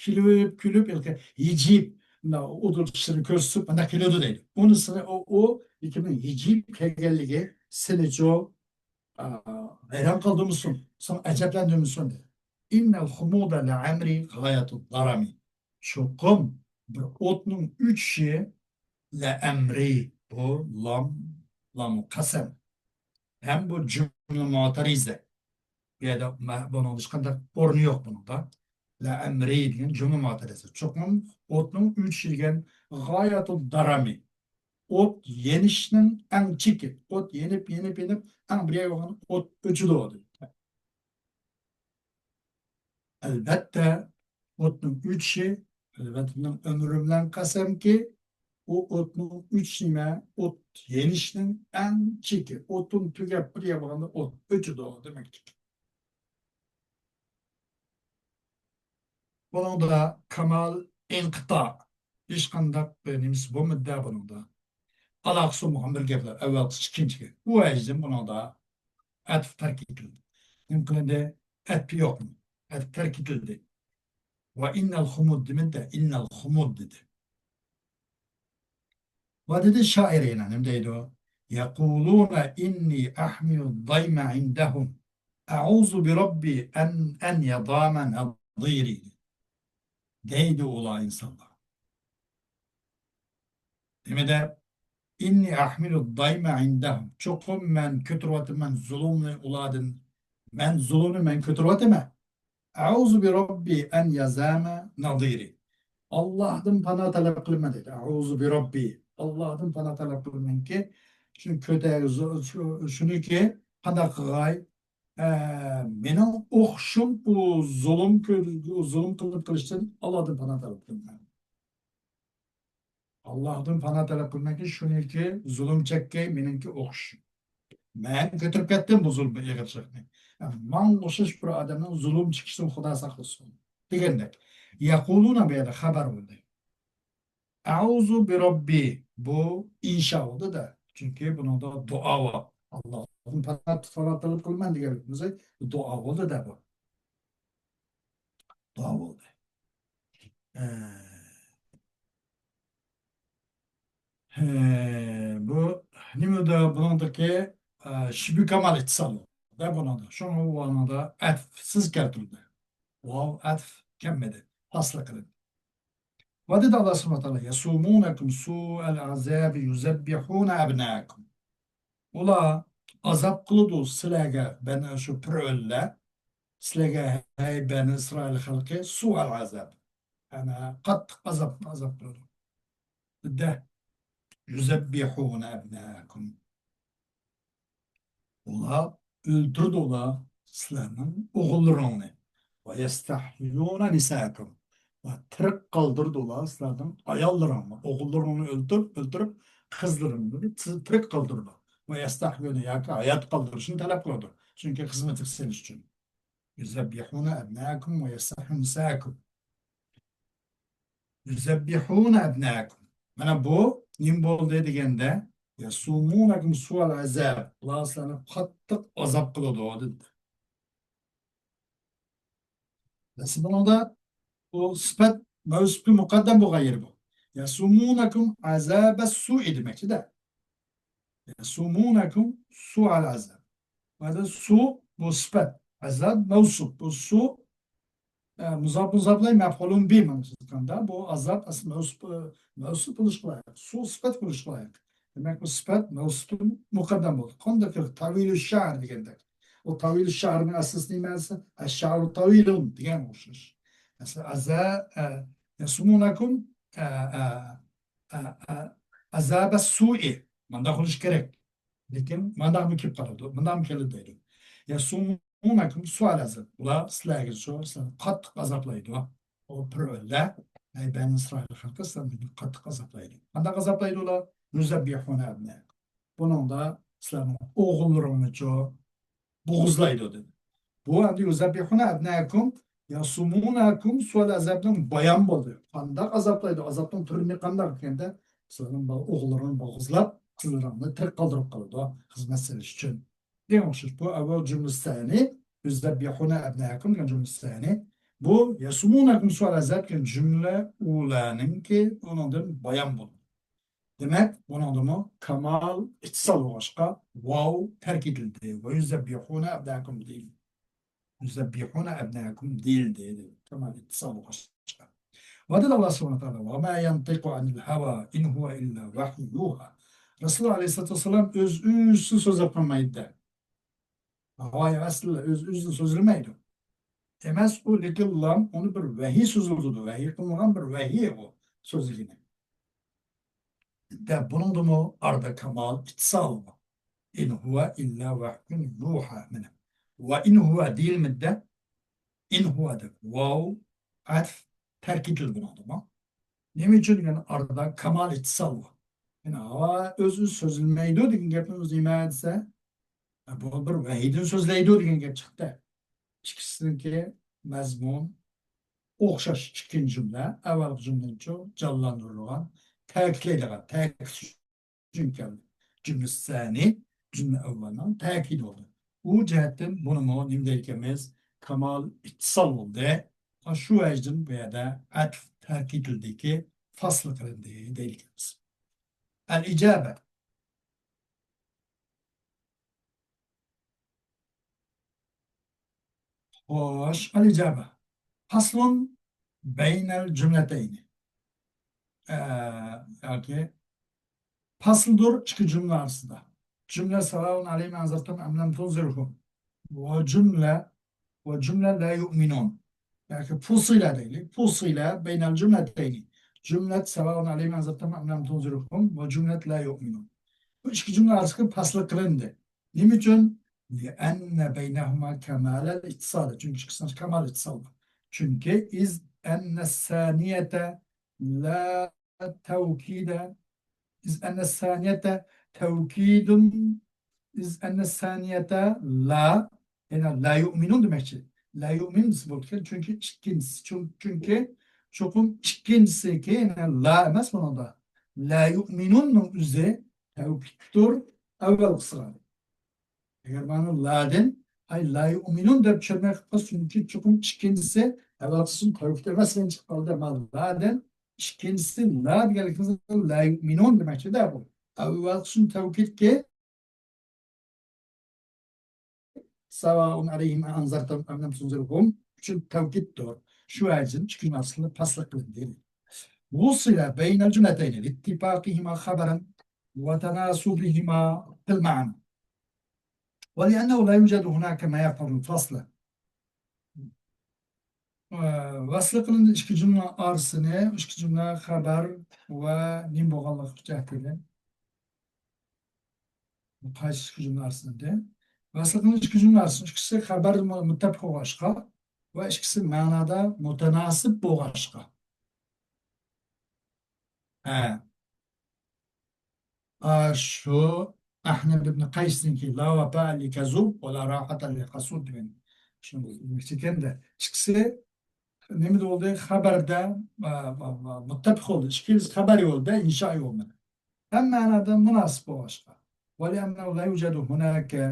كۈلۈپ، كۈلۈپ، ھېلىقى ھىجىيىپ، مۇنداق ئۇدۇل چىشلىرىنى كۆرسىتىپ، مۇنداق كېلىدۇ دەيدۇ. ئۇنى سېنى، ئۇ، ئۇ، كىمنىڭ ھىجىيىپ كەلگەنلىكى سېنىچۇ، ئا، ھەيران قالدۇرمىسۇن، سېنى ئەجەبلەندۈرمىسۇن دەيدۇ. إن الخمود لعمري غاية الضرم. چوقۇم بىر ئوتنىڭ ئۆچۈشى، لەئەمرى، بۇ لام، لامۇ قەسەم. ھەم بۇ جۈملە مۇئتەرىزە. بۇ يەردە مە-، بۇنىڭدا ھېچقانداق ئورنى يوق بۇنىڭدا. لەئەمرى دېگەن جۈملە مۇئتەرىزە. چوقۇم ئوتنىڭ ئۆچۈشى دېگەن غايەتۇ دارامى. ئوت يېنىشنىڭ ئەڭ چېكى. ئوت يېنىپ، يېنىپ، يېنىپ، ئەڭ بىر يەرگە بولغان ئوت ئۆچىدۇ دەيدۇ. ئەلۋەتتە، ئوتنىڭ ئۆچۈشى، ئەلۋەتتە، مېنىڭ ئۆمرۈم بىلەن قەسەمكى، ئۇ ئوتنىڭ ئۆچۈشى نېمە؟ ئوت يېنىشنىڭ ئەڭ چېكى. ئوتۇن تۈگەپ، بىر يەر بولغاندا ئوت ئۆچىدۇ دېمەكلىك. بۇنىڭدا كامال ئىنقىتا، ھېچقانداق بىر نېمىسى بولمىدى بۇنىڭدا. ئالاقىسى بولمىغان بىر گەپلەر، ئەۋۋەلقىسى، ئىككىنچى گەپ. بۇ ۋەجىدىن بۇنىڭدا ئەتىپ تەرك ئېتىلدى. نېمە قىلىندى؟ ئەتىپى يوق. ئەتىپ تەرك ئېتىلدى. ۋە ئىننەل خۇمۇد دېمىدى، ئىننەل خۇمۇد دېدى. ۋە دېدى شائىر يەنە نېمە دەيدۇ؟ يەقۇلۇنە ئىننى ئەھمىلۇ دايمە ئىندەھۇم. ئەئۇزۇ بىرەببى ئەن، ئەن يەدامە نەزىرى. دەيدۇ ئۇلار ئىنسانلار. نېمە دەپ؟ ئىننى ئەھمىلۇ دايمە ئىندەھۇم. چوقۇم مەن كۆتۈرۈۋاتىمەن زۇلۇمنى ئۇلاردىن. مەن زۇلۇمنى مەن كۆتۈرۈۋاتىمەن. ئەئۇزۇ بىرەببى ئەن يەدامە نەزىرى. ئاللاھتىن پانا تەلەپ قىلىمەن دېدى. ئەئۇزۇ بىرەببى. ئاللاھتىن پانا تەلەپ قىلىمەنكى، شۇنى كۆتەر-، شۇ-، شۇنىكى قانداق قىلغاي؟ ئە، مېنىڭ ئوخشۇم ئۇ زۇلۇم كۆ-، زۇلۇم قىلىپ قىلىشتىن ئاللاھتىن پانا تەلەپ قىلىمەن. ئاللاھتىن پانا تەلەپ قىلىمەنكى، شۇنىڭكى زۇلۇم چەككەي مېنىڭكى ئوخشىشىم. مەن كۆتۈرۈپ كەتتىم بۇ زۇلۇم ئېغىرچىلىقنى. ماڭا ئوخشاش بىر ئادەمنىڭ زۇلۇم چېكىشىدىن خۇدا ساقلىسۇن. دېگەندەك. يەقۇلۇنە بۇ يەردە خەۋەر بولدى. ئەئۇزۇ بىرەببى، بۇ ئىنشا بولدى-دە. چۈنكى بۇنىڭدا دۇئا بار. ئاللاھتىن پانا تەلەپ قىلىمەن دېگەنلىكىمىز دۇئا بولدى-دە بۇ. دۇئا بولدى. ئە، ھە، بۇ نېمىدە بۇنىڭدىكى، ئە، شىبھى كامال ئىتتىسال دە بۇنىڭدا. شۇڭا ئۇنىڭدا ئەتىپسىز كەلتۈردى. ۋاۋ ئەتىپ كەلمىدى. پاسلا قىلىندى. ۋە دېدى ئاللا سۇبھانەھۇ ۋە تائالا، يەسۇمۇنەكۇم سۇئەل ئەزابى يۇزەببىھۇنە ئەبناكۇم. ئۇلار ئازاب قىلىدۇ سىلەرگە، بەن-، شۇ پىرئۆنلەر، سىلەرگە، ھەي بەنى ئىسرائىل خەلقى، سۇئەل ئەزاب. يەنى قاتتىق ئازابنى ئازاب قىلىدۇ. دە، يۇزەببىھۇنە ئەبناكۇم. ئۇلار ئۆلتۈرىدۇ ئۇلار سىلەرنىڭ ئوغۇللىرىڭنى. ۋە يەستەھيۇنە نىساكۇم. ۋە تىرىك قالدۇرىدۇ ئۇلار سىلەرنىڭ ئاياللىرىڭنى. ئوغۇللىرىڭنى ئۆلتۈرۈپ، ئۆلتۈرۈپ، قىزلىرىڭنى تىرىك قالدۇرىدۇ. ۋە يەستەھيۇنە ياكى ھايات قالدۇرۇشنى تەلەپ قىلىدۇ. چۈنكى خىزمەتكە سېلىش ئۈچۈن. يۇزەببىھۇنە ئەبناكۇم ۋە يەستەھيۇنە نىساكۇم. يۇزەببىھۇنە ئەبناكۇم. مانا بۇ نېمە بولدى دېگەندە، يەسۇمۇنەكۇم سۇئەل ئەزاب. ئۇلار سىلەرنى قاتتىق ئازاب قىلىدۇ دېدى. بىز بۇنىڭدا بۇ سۈپەت مەۋسۇپقا مۇقەددەم بولغان يېرى بۇ. يەسۇمۇنەكۇم ئەزابە سۇئى دېمەكچىدە. يەسۇمۇنەكۇم سۇئەل ئەزاب. مانا سۇ بۇ سۈپەت. ئەزاب مەۋسۇپ. بۇ سۇ، ئە، مۇزاپ مۇزاپلەي مەفئۇلۇن بى مانا سىزغاندا. بۇ ئازاب ئەسلى مەۋسۇپ، ئە، مەۋسۇپ بولۇشقا لايىق. سۇ سۈپەت بولۇشقا لايىق. دېمەك، بۇ سۈپەت مەۋسۇپتىن مۇقەددەم بولدى. قانداق تەۋىلۇ شەھەر دېگەندەك. ئۇ تەۋىلۇ شەھەرنىڭ ئەسلىسى نېمە دېسە، ئەششەھەرۇ تەۋىلۇن دېگەن ئوخشاش. مەسىلەن، ئەزا، ئە، يەسۇمۇنەكۇم، ئە، ئە، ئە، ئە، ئەزابە سۇئى. مانداق بولۇشى كېرەك. لېكىن مانداقمۇ كېلىپ قالىدۇ، مانداقمۇ كېلىدۇ دەيدۇ. يەسۇمۇنەكۇم سۇئەل ئەزاب. ئۇلار سىلەرگە شۇ، سىلەرنى قاتتىق ئازابلايدۇ. ئۇ پىرئۆنلەر، ئەي بەنى ئىسرائىل خەلقى، سىلەرنى قاتتىق ئازابلايدۇ. قانداق ئازابلايدۇ ئۇلار؟ يۇزەببىھۇنە ئەبناكۇم. بۇنىڭدا سىلەرنىڭ ئوغۇللىرىڭلارچۇ بوغۇزلايدۇ دېدى. بۇ ئەمدى يۇزەببىھۇنە ئەبناكۇم، يەسۇمۇنەكۇم سۇئەل ئەزابنىڭ بايان بولدى. قانداق ئازابلايدۇ؟ ئازابنىڭ تۈرى قانداق دېگەندە، سىلەرنىڭ بال-، ئوغۇللىرىڭنى بوغۇزلاپ، قىزلىرىڭنى تىرىك قالدۇرۇپ قالىدۇ، خىزمەت سېلىش ئۈچۈن. دېگەن ئوخشاش. بۇ ئەۋۋەل جۈملىسى سانى، يۇزەببىھۇنە ئەبناكۇم دېگەن جۈملىسى سانى. بۇ يەسۇمۇنەكۇم سۇئەل ئەزاب دېگەن جۈملە ئۇلارنىڭكى، ئۇنىڭدىن بايان بولدى. دېمەك، بۇنىڭدىمۇ كامال ئىتتىسال بولغاچقا، ۋاۋ تەرك ئېتىلدى. ۋە يۇزەببىھۇنە ئەبناكۇم دېيىلدى. يۇزەببىھۇنە ئەبناكۇم دېيىلدى، دېدى. كامال ئىتتىسال بولغاچقا. ۋە دېدى ئاللا سۇبھانەھۇ ۋە تائالا، ۋە ما يەنتىقۇ ئەنىل ھەۋا ئىن ھۇۋە ئىللا ۋەھيۇ يۇھا. رەسۇلۇللا ئەلەيھىسسالاتۇ ۋەسسالام ئۆز ئۆزىدىن سۆزلەپ قالمايدۇ. ھاۋا ئەسلى ئۆز ئۆزىدىن سۆزلىمەيدۇ. ئەمەس ئۇ، لېكىن ئۇنى بىر ۋەھىي سۆزلىدۇ. ۋەھىي قىلىنغان بىر ۋەھىي ئۇ سۆزلىگىنى. دە بۇنىڭدىمۇ ئارىدا كامال ئىتتىسال بار. ئىن ھۇۋە ئىللا ۋەھيۇن يۇھا. مانا. ۋە ئىن ھۇۋە دېيىلمىدى-دە. ئىن ھۇۋە دەپ. ۋاۋ، ئەتىپ، تەرك ئېتىلدى بۇنىڭدىمۇ. نېمە ئۈچۈن دېگەن ئارىدا كامال ئىتتىسال بار. يەنى ھاۋا ئۆز ئۆزى سۆزلىمەيدۇ دېگەن گەپنىڭ ئۆزى نېمە دېسە، بۇ بىر ۋەھىيدىن سۆزلەيدۇ دېگەن گەپ چىقتى. ئىككىسىنىڭكى مەزمۇن ئوخشاش. ئىككىنچى جۈملە ئەۋۋەلقى جۈملىنىچۇ جانلاندۇرىدىغان، تەكىتلەيدىغان، تەكىت ئۈچۈن كەلدى. جۈملە سانى جۈملە ئەۋۋەلنىڭ تەكىتى بولدى. ئۇ جەھەتتىن بۇنىمۇ نېمە دەيدىكەنمىز؟ كامال ئىتتىسال بولدى. شۇ ۋەجدىن بۇ يەردە ئەتىپ تەرك ئېتىلدىكى، پاسلا قىلىندى دەيدىكەنمىز. ئەل ئىجابە. خوش، ئەل ئىجابە. پاسلۇن بەينەل جۈملەتەينى. ئە، ياكى پاسلدۇر ئىككى جۈملە ئارىسىدا. جۈملە سەۋاۋۇن ئەلەيھىم ئەنزەرتەھۇم ئەم لەم تۇنزىرھۇم. ۋە جۈملە، ۋە جۈملە لا يۇئمىنۇن. ياكى پۇسىلە دەيلى. پۇسىلە بەينەل جۈملەتەينى. جۈملەت سەۋاۋۇن ئەلەيھىم ئەنزەرتەھۇم ئەم لەم تۇنزىرھۇم ۋە جۈملەت لا يۇئمىنۇن. بۇ ئىككى جۈملە ئارىسىدا پاسلىق قىلىندى. نېمە ئۈچۈن؟ لىئەننە بەينەھۇما كامالەل ئىتتىسالى. چۈنكى ئىككىسىنىڭ كامال ئىتتىسال بار. چۈنكى ئىز ئەننە سانىيەتە لا تەۋكىدە، ئىز ئەننە سانىيەتە تەۋكىدۇن، ئىز ئەننە سانىيەتە لا، يەنى لا يۇئمىنۇن دېمەكچى. لا يۇئمىن دېسە بولىدىكەن، چۈنكى ئىككىنچىسى، چۈن-، چۈنكى چوقۇم ئىككىنچىسىكى، يەنى لا ئەمەس بۇنىڭدا. لا يۇئمىنۇننىڭ ئۆزى تەۋكىدتۇر، ئەۋۋەلقىسىغا. ئەگەر مانا لادىن، ئاي، لا يۇئمىنۇن دەپ چۈشەنمەي قالسا، چۈنكى چوقۇم ئىككىنچىسى ئەۋۋەلقىسى تەۋكىد ئەمەس، يەنە چىقىپ قالدى. ئەمما لادىن، ئىككىنچىسى لا دېگەنلىكىمىز لا يۇئمىنۇن دېمەكچىدە بۇ. ئەۋۋەلقىسى تەۋكىدكى، ساۋائۇن ئەلەيھىم ئەئەنزەرتەھۇم ئەم لەم تۇنزىرھۇم ئۈچۈن تەۋكىدتۇر. شۇ ۋەجىدىن ئىككى جۈملە ئارىسىدا پاسلىق قىلىندى. وۇسىلە بەينەل جۈملەتەينى لىتتىپاقىھىما خەبەرەن ۋە تەناسۇبىھىما فىل مەئنا. ۋە لىئەننەھۇ لا يۇجەدۇ ھۇناكە ما يەقتەضىل فەسلە. ئە، ۋەسلى قىلىندى ئىككى جۈملە ئارىسىنى، ئىككى جۈملە خەبەر ۋە نېمە بولغانلىقى جەھەتتىن. قايسى ئىككى جۈملە ئارىسىنى؟ ۋەسلى قىلىندى ئىككى جۈملە ئارىسىنى. ئىككىسى خەبەر مۇ-، مۇتتەپىق بولغاچقا ۋە ئىككىسى مەنادا مۇتەناسىپ بولغاچقا. ھە. ئاشۇ ئەھنەب ئىبن قەيسنىڭكى لا ۋەپا لى كەزۇب ۋە لا راھەتە لى ھەسۇد دېگەن. شۇ ئىكەندە، ئىككىسى نېمە بولدى؟ خەبەردە، ئا، ئا، ئا، مۇتتەپىق بولدى. ئىككىلىسى خەبەر يولىدا، ئىنشا يولىدا. ھەممە مەنادا مۇناسىپ بولغاچقا. ۋە لىئەننەھۇ لا يۇجەدۇ ھۇناكە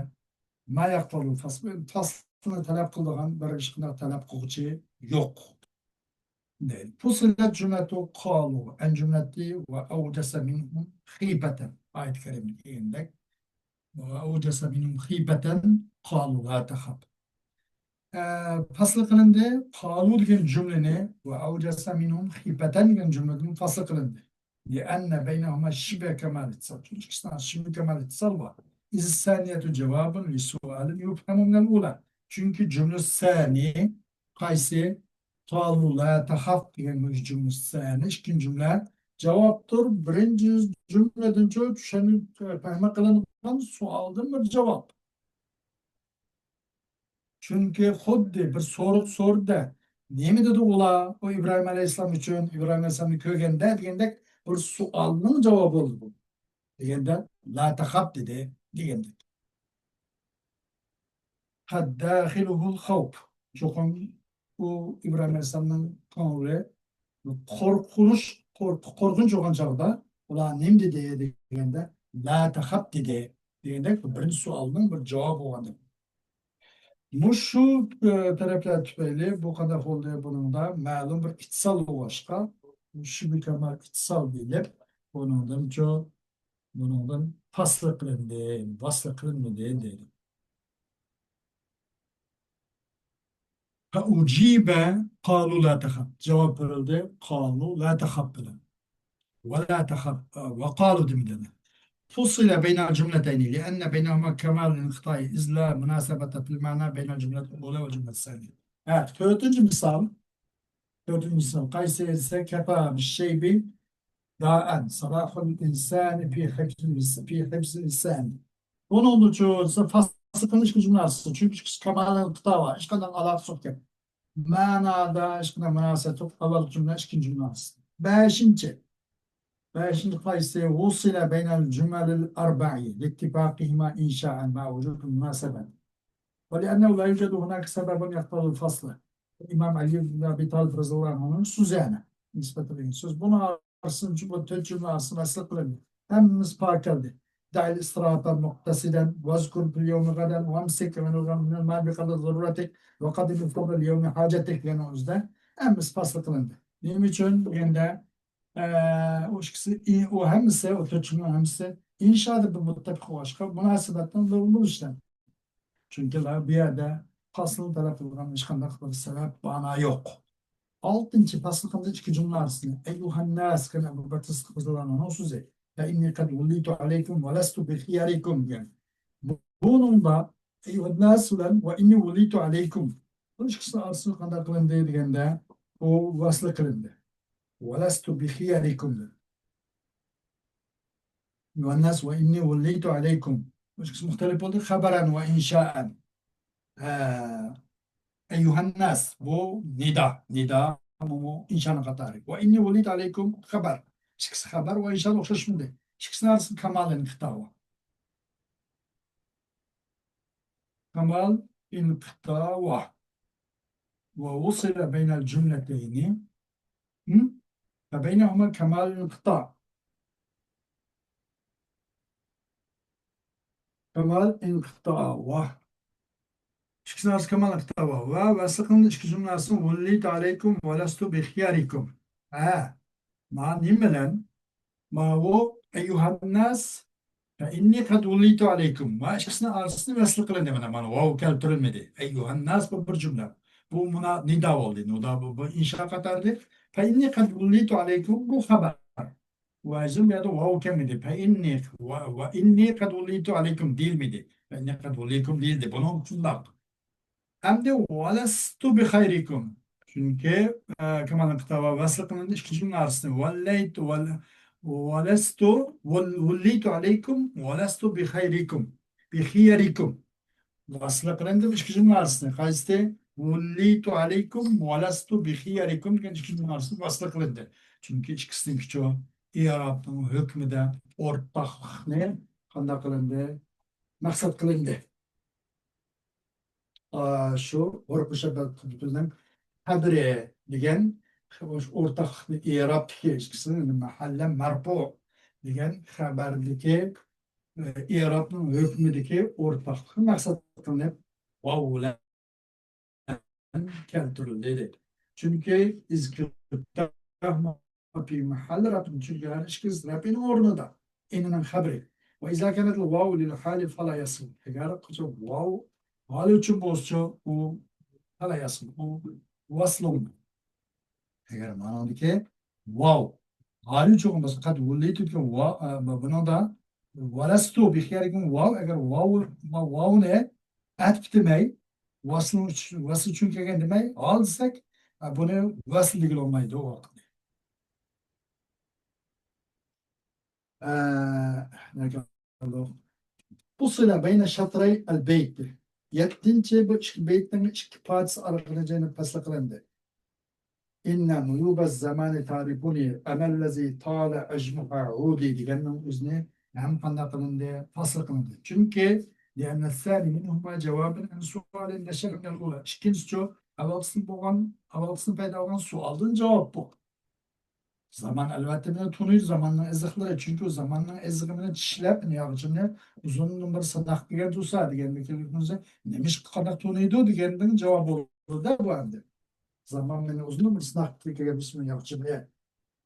ما يەقتەضىل فەسل. فەسلنى تەلەپ قىلىدىغان بىر ھېچقانداق تەلەپ قىلغۇچى يوق. دەيدۇ. فۇسىلەت جۈملەتۇ قالۇ ئەن جۈملەتى ۋە ئەۋجەسە مىنھۇم خىيپەتەن. ئايەت كەرىمدە دېگەندەك. ۋە ئەۋجەسە مىنھۇم خىيپەتەن قالۇ لا تەخەپ. ئە، پەسلى قىلىندى. قالۇ دېگەن جۈملىنى ۋە ئەۋجەسە مىنھۇم خىيپەتەن دېگەن جۈملىدىن پەسلى قىلىندى. لىئەننە بەينەھۇما شىبھە كامال ئىتتىسال. چۈنكى ئىككىسىنىڭ شىبھە كامال ئىتتىسال بار. ئىز سانىيەتۇ جاۋابۇن لىسۇئالىن يۇفھەمۇ مىنەل ئۇلا. چۈنكى جۈملە سانى قايسى؟ قالۇ لا تەخەف دېگەن مۇشۇ جۈملە سانى ئىككىنچى جۈملە جاۋابتۇر. بىرىنچى جۈملىدىنچۇ چۈشەنىپ، پەھمى قىلىنغان سوئالدىن بىر جاۋاب. چۈنكى خۇددى بىر سورۇق سورىدى-دە، نېمە دېدى ئۇلار؟ ئۇ ئىبراھىم ئەلەيھىسسالام ئۈچۈن، ئىبراھىم ئەلەيھىسسالامنى كۆرگەندە دېگەندەك بىر سوئالنىڭ جاۋابى بولدى بۇ. دېگەندە، لا تەخەپ دېدى، دېگەندەك. قەد داخىلۇھۇل خەۋپ. چوقۇم ئۇ ئىبراھىم ئەلەيھىسسالامنىڭ كۆڭلى قورقۇنچ، قورق-، قورقۇنچ بولغان چاغدا، ئۇلار نېمە دېدى دېگەندە، لا تەخەپ دېدى. دېگەندەك، بىرىنچى سوئالنىڭ بىر جاۋابى بولغاندەك. مۇشۇ، ئە، تەرەپلەر تۈپەيلى بۇ قانداق بولدى؟ بۇنىڭدا مەلۇم بىر ئىتتىسال بولغاچقا، شىبھە كامال ئىتتىسال دېيىلىپ، بۇنىڭدىنچۇ، بۇنىڭدىن پەسلى قىلىندى، ۋەسلى قىلىنمىدى دەيدۇ. فأجيب قالوا لا تخف. جاۋاب بېرىلدى، قالوا لا تخف بىلەن. ولا تخف، ئە، وقالوا دېمىدى. فصل بين الجملتين لأن بينهما كمال الانقطاع إذ لا مناسبة في المعنى بين الجملة الأولى والجملة الثانية. ھە، تۆتىنچى مىسال. تۆتىنچى مىسال قايسى دېسە، كفى بالشيب داء صلاح الإنسان في حفظ اللس-، في حفظ اللسان. بۇنىڭدىچۇ دېسە، پەسلى قىلىنىش جۈملىسى. چۈنكى ئىككىسى كامال ئىنقىتا بار. ھېچقانداق ئالاقىسى يوق گەپ. مەنادا ھېچقانداق مۇناسىۋەت يوق. ئاۋۋال جۈملە، ئىككىنچى جۈملە. بەشىنچى. بەشىنچى قايسى؟ وصل بين الجمل الأربع لاتفاقهما إنشاء مع وجود المناسبة. ولأنه لا يوجد هناك سبب يقتضي الفصل. ئىمام ئەلى ئىبن ئەبى تالىپ رەزىيەللاھۇ ئەنھۇنىڭ سۆزى يەنە. نىسبەت قىلىنغان سۆز. بۇنىڭ ئارىسىدىن بۇ تۆت جۈملە ئارىسىدا ۋەسلى قىلىندى. ھەممىسى پاكىز كەلدى. دع الإسراف مقتصدا واذكر في اليوم غدا وأمسك من الغم من المال بقدر ضرورتك وقدم الفضل ليوم حاجتك دېگەننىڭ ئۆزىدە ھەممىسى پەسلى قىلىندى. نېمە ئۈچۈن دېگەندە، ئە، ئۇ ئىككىسى، ئى، ئۇ ھەممىسى، ئۇ تۆت جۈملە ھەممىسى ئىنشادا بىر مۇتتەپىق بولغاچقا، مۇناسىۋەتنىڭ بۇ، بۇ ئىشلار. چۈنكى بۇ يەردە پەسلىنى تەلەپ قىلىدىغان ھېچقانداق بىر سەۋەب، مەنە يوق. ئالتىنچى پەسلى قىلىندى ئىككى جۈملە ئارىسىنى. أيها الناس، كان أبو بكر الصديق رضي الله عنه سۆزى. فإني قد وليت عليكم ولست بخياركم دېگەن. بۇنىڭدا أيها الناس بىلەن وإني وليت عليكم. بۇ ئىككىسىنىڭ ئارىسىدا قانداق قىلىندى دېگەندە، ئۇ ۋەسلى قىلىندى. ولست بخياركم دېدى. أيها الناس وإني وليت عليكم. بۇ ئىككىسى مۇختەلىپ بولدى. خبرا وإنشاء. ھە. أيها الناس، بۇ نىدا. نىدا، بۇمۇ ئىنشانىڭ قاتارى. وإني وليت عليكم خبر. ئىككىسى خەبەر ۋە ئىنشاغا ئوخشاشمىدى. ئىككىسىنىڭ ئارىسىدا كامال ئىنقىتا بار. كامال ئىنقىتا بار. ووصل بين الجملتين. م؟ فبينهما كمال انقطاع. كمال انقطاع بار. ئىككىسىنىڭ ئارىسى كامال ئىنقىتا ۋاۋ. ۋە ۋەسل قىلىندى ئىككى جۈملە ئارىسىدا ۋوللىيتۇ ئەلەيكۇم ۋەلەستۇ بىخىيەرىكۇم. ھە. ما نېمە بىلەن؟ ماۋۇ ئەييۇھەنناس فەئىننى قەد ۋوللىيتۇ ئەلەيكۇم. ما ئىككىسىنىڭ ئارىسىدا ۋەسل قىلىندى مانا، مانا ۋاۋ كەلتۈرۈلمىدى. ئەييۇھەنناس بۇ بىر جۈملە. بۇ مۇنا نىدا بولدى. نىدا بۇ، بۇ ئىنشا قاتارىدى. فەئىننى قەد ۋوللىيتۇ ئەلەيكۇم بۇ خەۋەر. ۋە ئىزىن بۇ يەردە ۋاۋ كەلمىدى. فەئىننى ۋە، ۋە ئىننى قەد ۋوللىيتۇ ئەلەيكۇم دېيىلمىدى. فەئىننى قەد ۋوللىيكۇم دېيىلدى. بۇنىڭ ئۈچۈن ئەمدى ۋەلەستۇ بىخەيرىكۇم. چۈنكى، ئە، كامال ئىنقىتا ۋە ۋەسل قىلىندى ئىككى جۈملە ئارىسىدا. ۋەللەيتۇ ۋەل-، ۋەلەستۇ ۋەل-، ۋوللىيتۇ ئەلەيكۇم ۋەلەستۇ بىخەيرىكۇم. بىخىيەرىكۇم. ۋەسل قىلىندى ئىككى جۈملە ئارىسىدا. قايسى؟ ۋوللىيتۇ ئەلەيكۇم ۋەلەستۇ بىخىيەرىكۇم دېگەن ئىككى جۈملە ئارىسىدا ۋەسل قىلىندى. چۈنكى ئىككىسىنىڭكىچۇ ئىئرابنىڭ ھۆكمىدە ئورتاقلىقنى قانداق قىلىندى؟ مەقسەت قىلىندى. ئا، شۇ ھۇرۇپ مۇشەببەتۇلنىڭ قەدرى دېگەن ئورتاقلىقنى ئىئرابتىكى ئىككىسىنىڭ مەھەللە مەرپۇ دېگەن خەبەردىكى، ئە، ئىئرابنىڭ ھۆكمىدىكى ئورتاقلىقى مەقسەت قىلىنىپ ۋاۋ بىلەن كەلتۈرۈلدى دەيدۇ. چۈنكى ئىزكىرتاھ في محل رفع، چۈنكى ھەر ئىككىسى رەپئىنىڭ ئورنىدا، ئىننىڭ خەبىرى. وإذا كانت الواو للحال فلا يصح. ئەگەر ۋاۋ ھال ئۈچۈن بولسىچۇ، ئۇ فلا يصح، ئۇ ۋەسل بولمايدۇ. ئەگەر مانادىكى ۋاۋ ھال ئۈچۈن بولسا، قەد ۋوللىيتۇ دېگەن ۋا-، ئە، بۇنىڭدا ۋەلەستۇ بىخىيەرىكۇم ۋاۋ، ئەگەر ۋاۋ، ۋاۋنى ئەتىپ دېمەي، ۋەسلىنىڭ ئۈچ-، ۋەسلى ئۈچۈن كەلگەن دېمەي، ھال دېسەك، ئە، بۇنى ۋەسل دېگىلى بولمايدۇ ئۇ ۋاقىتتا. ئە، نەگە قالدۇق؟ فصل بين شطري البيت. يەتتىنچى بۇ ئىككى بەيتنىڭ ئىككى پارچىسى ئارىلىقىدا جەينى پەسل قىلىندى. إن نيوب الزمان تعرفني، أنا الذي طال عجمها عودي دېگەننىڭ ئۆزىنى ھەم قانداق قىلىندى؟ پەسل قىلىندى. چۈنكى لأن الثاني منهما جواب عن سؤال نشأ من الأولى. ئىككىنچىچۇ، ئاۋۋالقىسىدىن بولغان، ئاۋۋالقىسىدىن پەيدا بولغان سوئالدىن جاۋاب بۇ. زامان ئەلۋەتتە مېنى تونۇيدۇ، زاماننىڭ ئىزىقلىرى. چۈنكى ئۇ زاماننىڭ ئىزىقى بىلەن چىشلەپ، مېنى ياغىچىمنى ئۇزۇندىن بېرى سىناق قىلغان تۇرسا دېگەندىكى نېمىشقا قانداق تونۇيدۇ دېگەندىن جاۋاب بولدى بۇ ئەمدى. زامان مېنى ئۇزۇندىن بېرى سىناق قىلىپ كەلگەن تۇرسا مېنى ياغىچىمنى،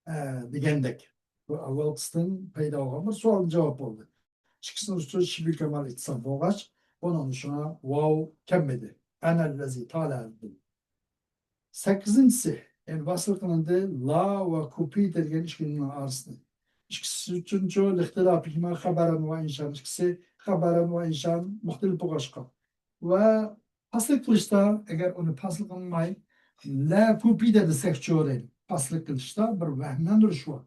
ئە، دېگەندەك. بۇ ئاۋۋالقىسىدىن پەيدا بولغان بىر سوئالدىن جاۋاب بولدى. ئىككىسىنىڭ ئۈستىدە شىبھى كامال ئىتتىسال بولغاچ، بۇنىڭدا شۇڭا ۋاۋ كەلمىدى. أنا الذي طال عجمي. سەككىزىنچىسى، يەنى ۋەسل قىلىندى لا ۋە كۇپىتا دېگەن ئىككىنىڭ ئارىسىدا. ئىككىسى ئۈچۈنچى، لاختىلاپىھىما خەبەرەن ۋە ئىنشان، ئىككىسى خەبەرەن ۋە ئىنشان مۇختەلىپ بولغاچقا. ۋە پەسلىك قىلىشتا، ئەگەر ئۇنى پەسل قىلماي، لا كۇپىتا دېسەكچۇ دەيدۇ. پەسلىك قىلىشتا بىر ۋەھىملەندۈرۈش بار.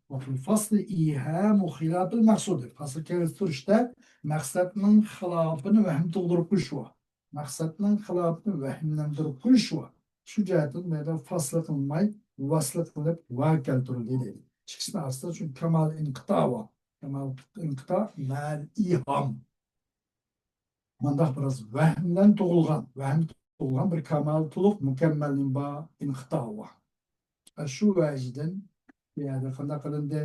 وفي الفصل إيهام خلاف المقصود. پەسلىك كەلتۈرۈشتە مەقسەتنىڭ خىلاپىنى ۋەھىم تۇغدۇرۇپ قويۇش بار. مەقسەتنىڭ خىلاپىنى ۋەھىملەندۈرۈپ قويۇش بار. شۇ جەھەتتىن بۇ يەردە پەسل قىلماي، ۋەسل قىلىپ ۋە كەلتۈرۈلدى دەيدۇ. ئىككىسىنىڭ ئارىسىدا چۈنكى كامال ئىنقىتا بار. كامال ئىنقىتا مەل ئىيھام. مۇنداق بىراز ۋەھىمدىن تۇغۇلغان، ۋەھىم تۇغۇلغان بىر كامال تولۇق مۇكەممەل نېمە بار؟ ئىنقىتا بار. شۇ ۋەجىدىن بۇ يەردە قانداق قىلىندى؟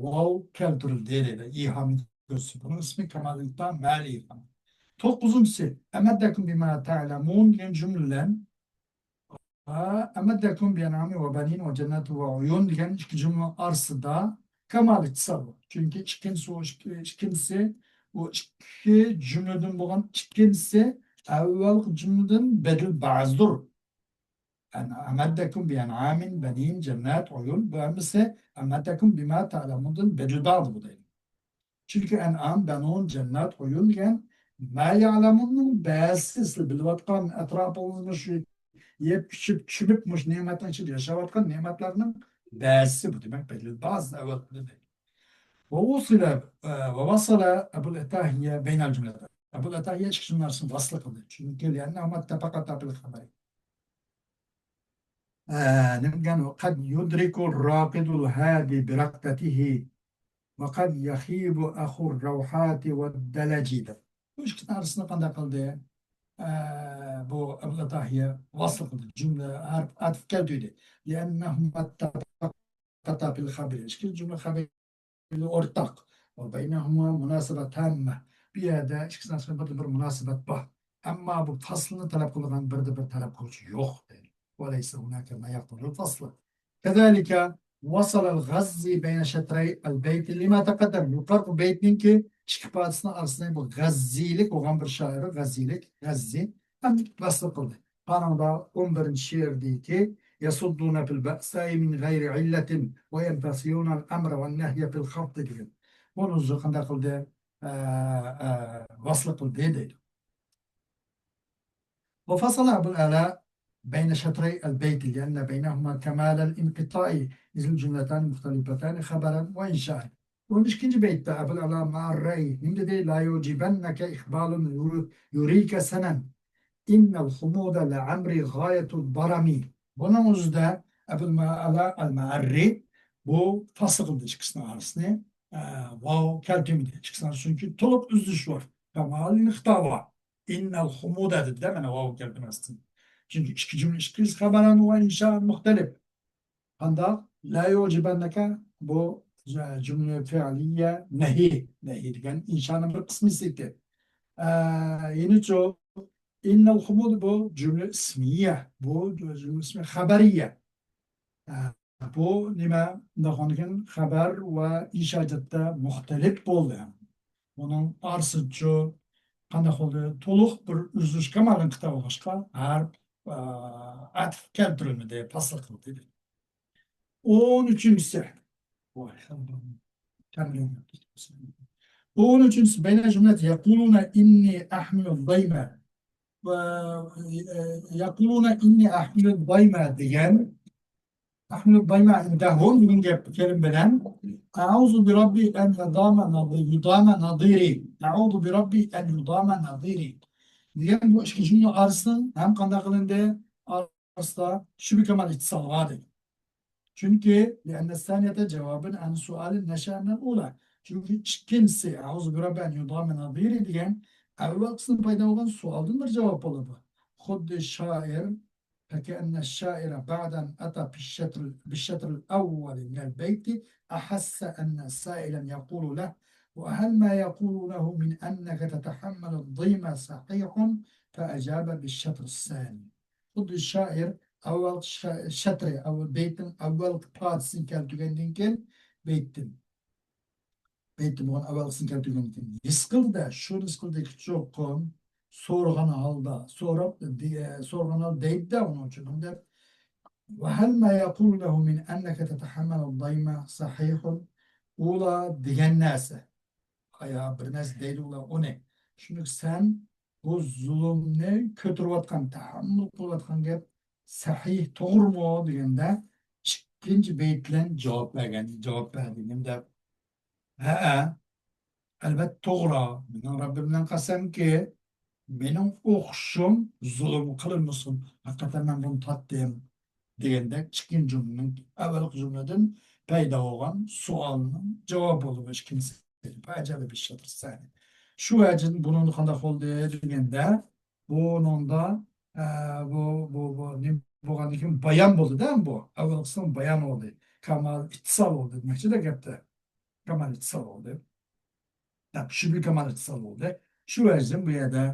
ۋاۋ كەلتۈرۈلدى دەيدۇ. ئىھام كۆرسىتىش. بۇنىڭ ئىسمى كامال ئىنقىتا مەل ئىھام. توققۇزىنچىسى، ئەمەددەكۇم بىما تەلەمۇن دېگەن جۈملە بىلەن ۋە ئەمەددەكۇم بىئەنئامىن ۋە بەنىن ۋە جەننەت ۋە ئۇيۇن دېگەن ئىككى جۈملە ئارىسىدا كامال ئىتتىسال بار. چۈنكى ئىككىنچىسى، ئۇ ئىككى-، ئىككىنچىسى، ئۇ ئىككى جۈملىدىن بولغان ئىككىنچىسى ئەۋۋەلقى جۈملىدىن بەدىل بەزىدۇر. يەنى ئەمەددەكۇم بىئەنئامىن، بەنىن، جەننەت، ئۇيۇن، بۇ ھەممىسى ئەمەددەكۇم بىما تەلەمۇندىن بەدىل بەزى بۇ دەيدۇ. چۈنكى ئەنئام، بەنۇن، جەننەت، ئۇيۇن دېگەن ما يەلەمۇننىڭ بەزىسى، سىز بىلىۋاتقان، ئەتراپىڭىزدا شۇ يەپ، ئىچىپ، چۈمۈپ، مۇشۇ نېمەتنىڭ ئىچىدە ياشاۋاتقان نېمەتلەرنىڭ بەزىسى بۇ. دېمەك، بەدىل بەزى ئەۋۋەل دېدى. ووصل، ئە، ووصل أبو الأتاحية بين الجملتين. ئەبۇل ئەتاھىيە ئىككى جۈملە ئارىسىنى ۋەسل قىلدى. چۈنكى لأنهما اتفقتا في الخبر. ئە، نېمە دېگەن؟ قد يدرك الراقد الهادي برقدته، وقد يخيب أخو الروحات والدلج دەپ. بۇ ئىككىسىنىڭ ئارىسىنى قانداق قىلدى؟ ئە، بۇ ئەبۇل ئەتاھىيە ۋەسل قىلدى. جۈملە ھەرپ ئەتىپ كەلتۈردى. لأنهما اتفقتا في الخبر. ئىككى جۈملە خەبەر ئورتاق. وبينهما مناسبة تامة. بۇ يەردە ئىككىسىنىڭ ئارىسىدا بىر، بىر مۇناسىۋەت بار. ئەمما بۇ پاسلنى تەلەپ قىلىدىغان بىردە بىر تەلەپ قىلغۇچى يوق، دەيدۇ. وليس هناك ما يقتضي الفصل. كذلك وصل الغزي بين شطري البيت لما تقدم. يۇقىرىقى بەيتنىڭكى ئىككى پارچىسىنىڭ ئارىسىنى بۇ غەززىلىك بولغان بىر شائىر، غەززىلىك، غەززى ھەم ۋەسل قىلدى. قاراڭدا ئون بىرىنچى شېئىردىكى يصدون في البأساء من غير علة ويمتثلون الأمر والنهي في الخفض دېگەن. بۇنى ئۆزى قانداق قىلدى؟ ئە، ئە، ۋەسل قىلدى دەيدۇ. وفصل أبو الأعلى بين شطري البيت لأن بينهما كمال الانقطاع، إذ الجملتان مختلفتان خبرا وإنشاء. ئون ئىككىنچى بەيتتە ئەبۇل ئەلا مەئەررى نېمە دېدى؟ لا يعجبنك إقبال يريك سنا، إن الخمود لعمري غاية البرم. بۇنىڭ ئۆزىدە ئەبۇل ئەلا ئەل مەئەررى بۇ پاسل قىلدى ئىككىسىنىڭ ئارىسىنى، ئە، ۋاۋ كەلتۈرمىدى ئىككىسىنىڭ ئارىسىدا، چۈنكى تولۇق ئۈزۈلۈش بار. كمال انقطاع بار. إن الخمود دېدى-دە، مانا ۋاۋ كەلتۈرمەستىن. چۈنكى ئىككى جۈملە، ئىككى خەبەرەن ۋە ئىنشائەن مۇختەلىپ. قانداق؟ لا يعجبنك بۇ جۈملە فېئلىيە نەھى، نەھى دېگەن ئىنشانىڭ بىر قىسمى ئىدى. ئە، يەنىچۇ، إن الخمود بۇ جۈملە ئىسمىيە، بۇ جۈملە ئىسمى خەبەرىيە. ئە، بۇ نېمە؟ مۇنداق بولغاندىكىن خەبەر ۋە ئىنشا جەھەتتە مۇختەلىپ بولدى. بۇنىڭ ئارىسىچۇ قانداق بولدى؟ تولۇق بىر ئۈزۈلۈش كمال انقطاع بولغاچقا ھەرپ، ئە، ئەتىپ كەلتۈرۈلمىدى، پاسل قىلدى. ئون ئۈچىنچىسى. ئون ئۈچىنچىسى، بين جملة يقولون إني أحمل الضيم. ۋە، ئە، يقولون إني أحمل الضيم دېگەن، أحمل الضيم عندهم دېگەن گەپ كەلگەن بىلەن، أعوذ بربي أن يضام نظي-، يضام نظيري. أعوذ بربي أن يضام نظيري دېگەن بۇ ئىككى جۈملە ئارىسىنىڭ ھەم قانداق قىلىندى؟ ئارىسىدا شۈبھە كمال ئىتتىسال بار دېدى. چۈنكى، لأن الثانية جواب عن سؤال نشأ من الأولى. چۈنكى ئىككىنچىسى، أعوذ بربي أن يضام نظيري دېگەن ئەۋۋەلقىسىدىن پەيدا بولغان سوئالدىن بىر جاۋاب بولىدۇ. خۇددى شائىر، فكأن الشاعر بعد أن أتى بالشطر، بالشطر الأول من البيت أحس أن سائلا يقول له: وهل ما يقولونه من أنك تتحمل الضيم صحيح؟ فأجاب بالشطر الثاني. خۇددى شائىر ئەۋۋەل شا-، شەترى، ئەۋۋەل بەيتنىڭ ئەۋۋەلقى پارچىسىنى كەلتۈرگەندىن كېيىن، بەيتتىن، بەيتتىن بولغان ئەۋۋەلقىسىنى كەلتۈرگەندىن كېيىن ھېس قىلدى-دە، شۇنى ھېس قىلدىكى، چوقۇم سورىغان ھالدا، سوراپ، دې-، سورىغان ھالدا دەيدۇ-دە ئۇنىڭ ئۈچۈن، دەپ، وهل ما يقولونه من أنك تتحمل الضيم صحيح؟ ئۇلار دېگەن نەرسە، ئايا، بىر نەرسە دەيدۇ ئۇلار ئۇنى. شۇنى سەن بۇ زۇلۇمنى كۆتۈرۈۋاتقان، تەھەممۇل قىلىۋاتقان گەپ سەھىھ، توغرىمۇ دېگەندە، ئىككىنچى بەيت بىلەن جاۋاب بەرگەن، جاۋاب بەردى. نېمە دەپ؟ ھەئە، ئەلۋەتتە توغرا. مېنىڭ رەببىم بىلەن قەسەمكى، مېنىڭ ئوخشىشىم زۇلۇم قىلىنمىسۇن. ھەقىقەتەن مەن بۇنى تارتتىم. دېگەندەك، ئىككىنچى جۈملىنىڭ ئەۋۋەلقى جۈملىدىن پەيدا بولغان سوئالنىڭ جاۋابى بولىدۇ ئىككىنچىسى. فأجاب بالشطر الثاني. شۇ ۋەجىدىن بۇنىڭدا قانداق بولدى دېگەندە، بۇنىڭدا، ئە، بۇ، بۇ، بۇ نېمە بولغاندىن كېيىن بايان بولدى-دە، بۇ. ئەۋۋەلقىسىنىڭ بايان بولدى. كامال ئىتتىسال بولدى دېمەكچىدە گەپتە. كامال ئىتتىسال بولدى. نەق شۈبھە كامال ئىتتىسال بولدى. شۇ ۋەجىدىن بۇ يەردە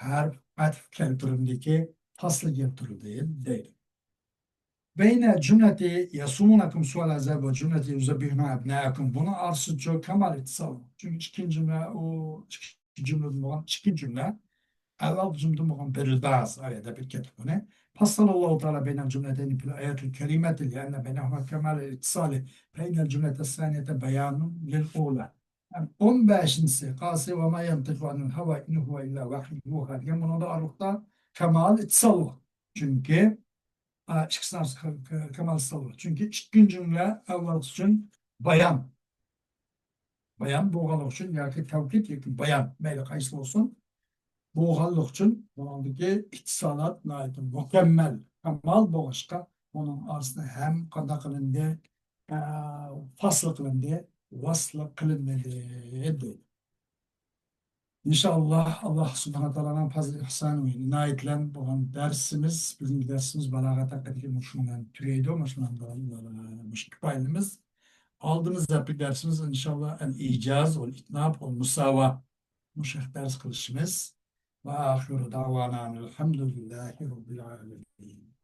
ھەرپ ئەتىپ كەلتۈرۈلدىكى، پاسل كەلتۈرۈلدى دەيدۇ. بين جملة يصومونكم سوء العذاب وجملة يذبحون أبناءكم. بۇنىڭ ئارىسىچۇ كامال ئىتتىسال. چۈنكى ئىككىنچى جۈملە، ئۇ ئىككى جۈملىدىن بولغان ئىككىنچى جۈملە ئەۋۋەلقى جۈملىدىن بولغان بىر ئاز ئايەت دەپ كەتتۇق بۇنى. فصل الله تعالى بين الجملتين في الآية الكريمة لأن بينهما كمال الاتصال، فإن الجملة الثانية بيان للأولى. ئون بەشىنچىسى، قالسا، وما ينطق عن الهوى إن هو إلا وحي يوحى دېگەن، بۇنىڭدا ئارىلىقتا كامال ئىتتىسال بار. چۈنكى، ئا، ئىككىسىنىڭ ئارىسىدا ك-، ك-، كامال ئىتتىسال بار. چۈنكى ئىككىنچى جۈملە ئەۋۋەلقى ئۈچۈن بايان. بايان بولغانلىقى ئۈچۈن ياكى تەۋكىد ياكى بايان، مەيلى قايسى بولسۇن، بولغانلىقى ئۈچۈن بۇنىڭدىكى ئىتتىسالات ناھايىتى مۇكەممەل، كامال بولغاچقا، بۇنىڭ ئارىسىدا ھەم قانداق قىلىندى؟ ئە، پاسل قىلىندى، ۋاسلى قىلىنمىدى، دەيدۇ. ئىنشائاللا، ئاللا سۇبھانەھۇ ۋە تائالانىڭ پەزلى ئىھسانى ۋە ئىنايىتى بىلەن بولغان دەرسىمىز، بۈگۈنكى دەرسىمىز بالاغەت ھەققىدىكى مۇشۇ بىلەن تۈگەيدۇ. مۇشۇ بىلەن، مۇشۇ كۇپايىلىمىز. ئالدىمىزدىكى دەرسىمىز ئىنشائاللا ئەل ئىجاز ۋەل ئىتناب ۋەل مۇساۋا. مۇشۇ ھەقتە دەرس قىلىشىمىز. وآخر دعوانا أن الحمد لله رب العالمين.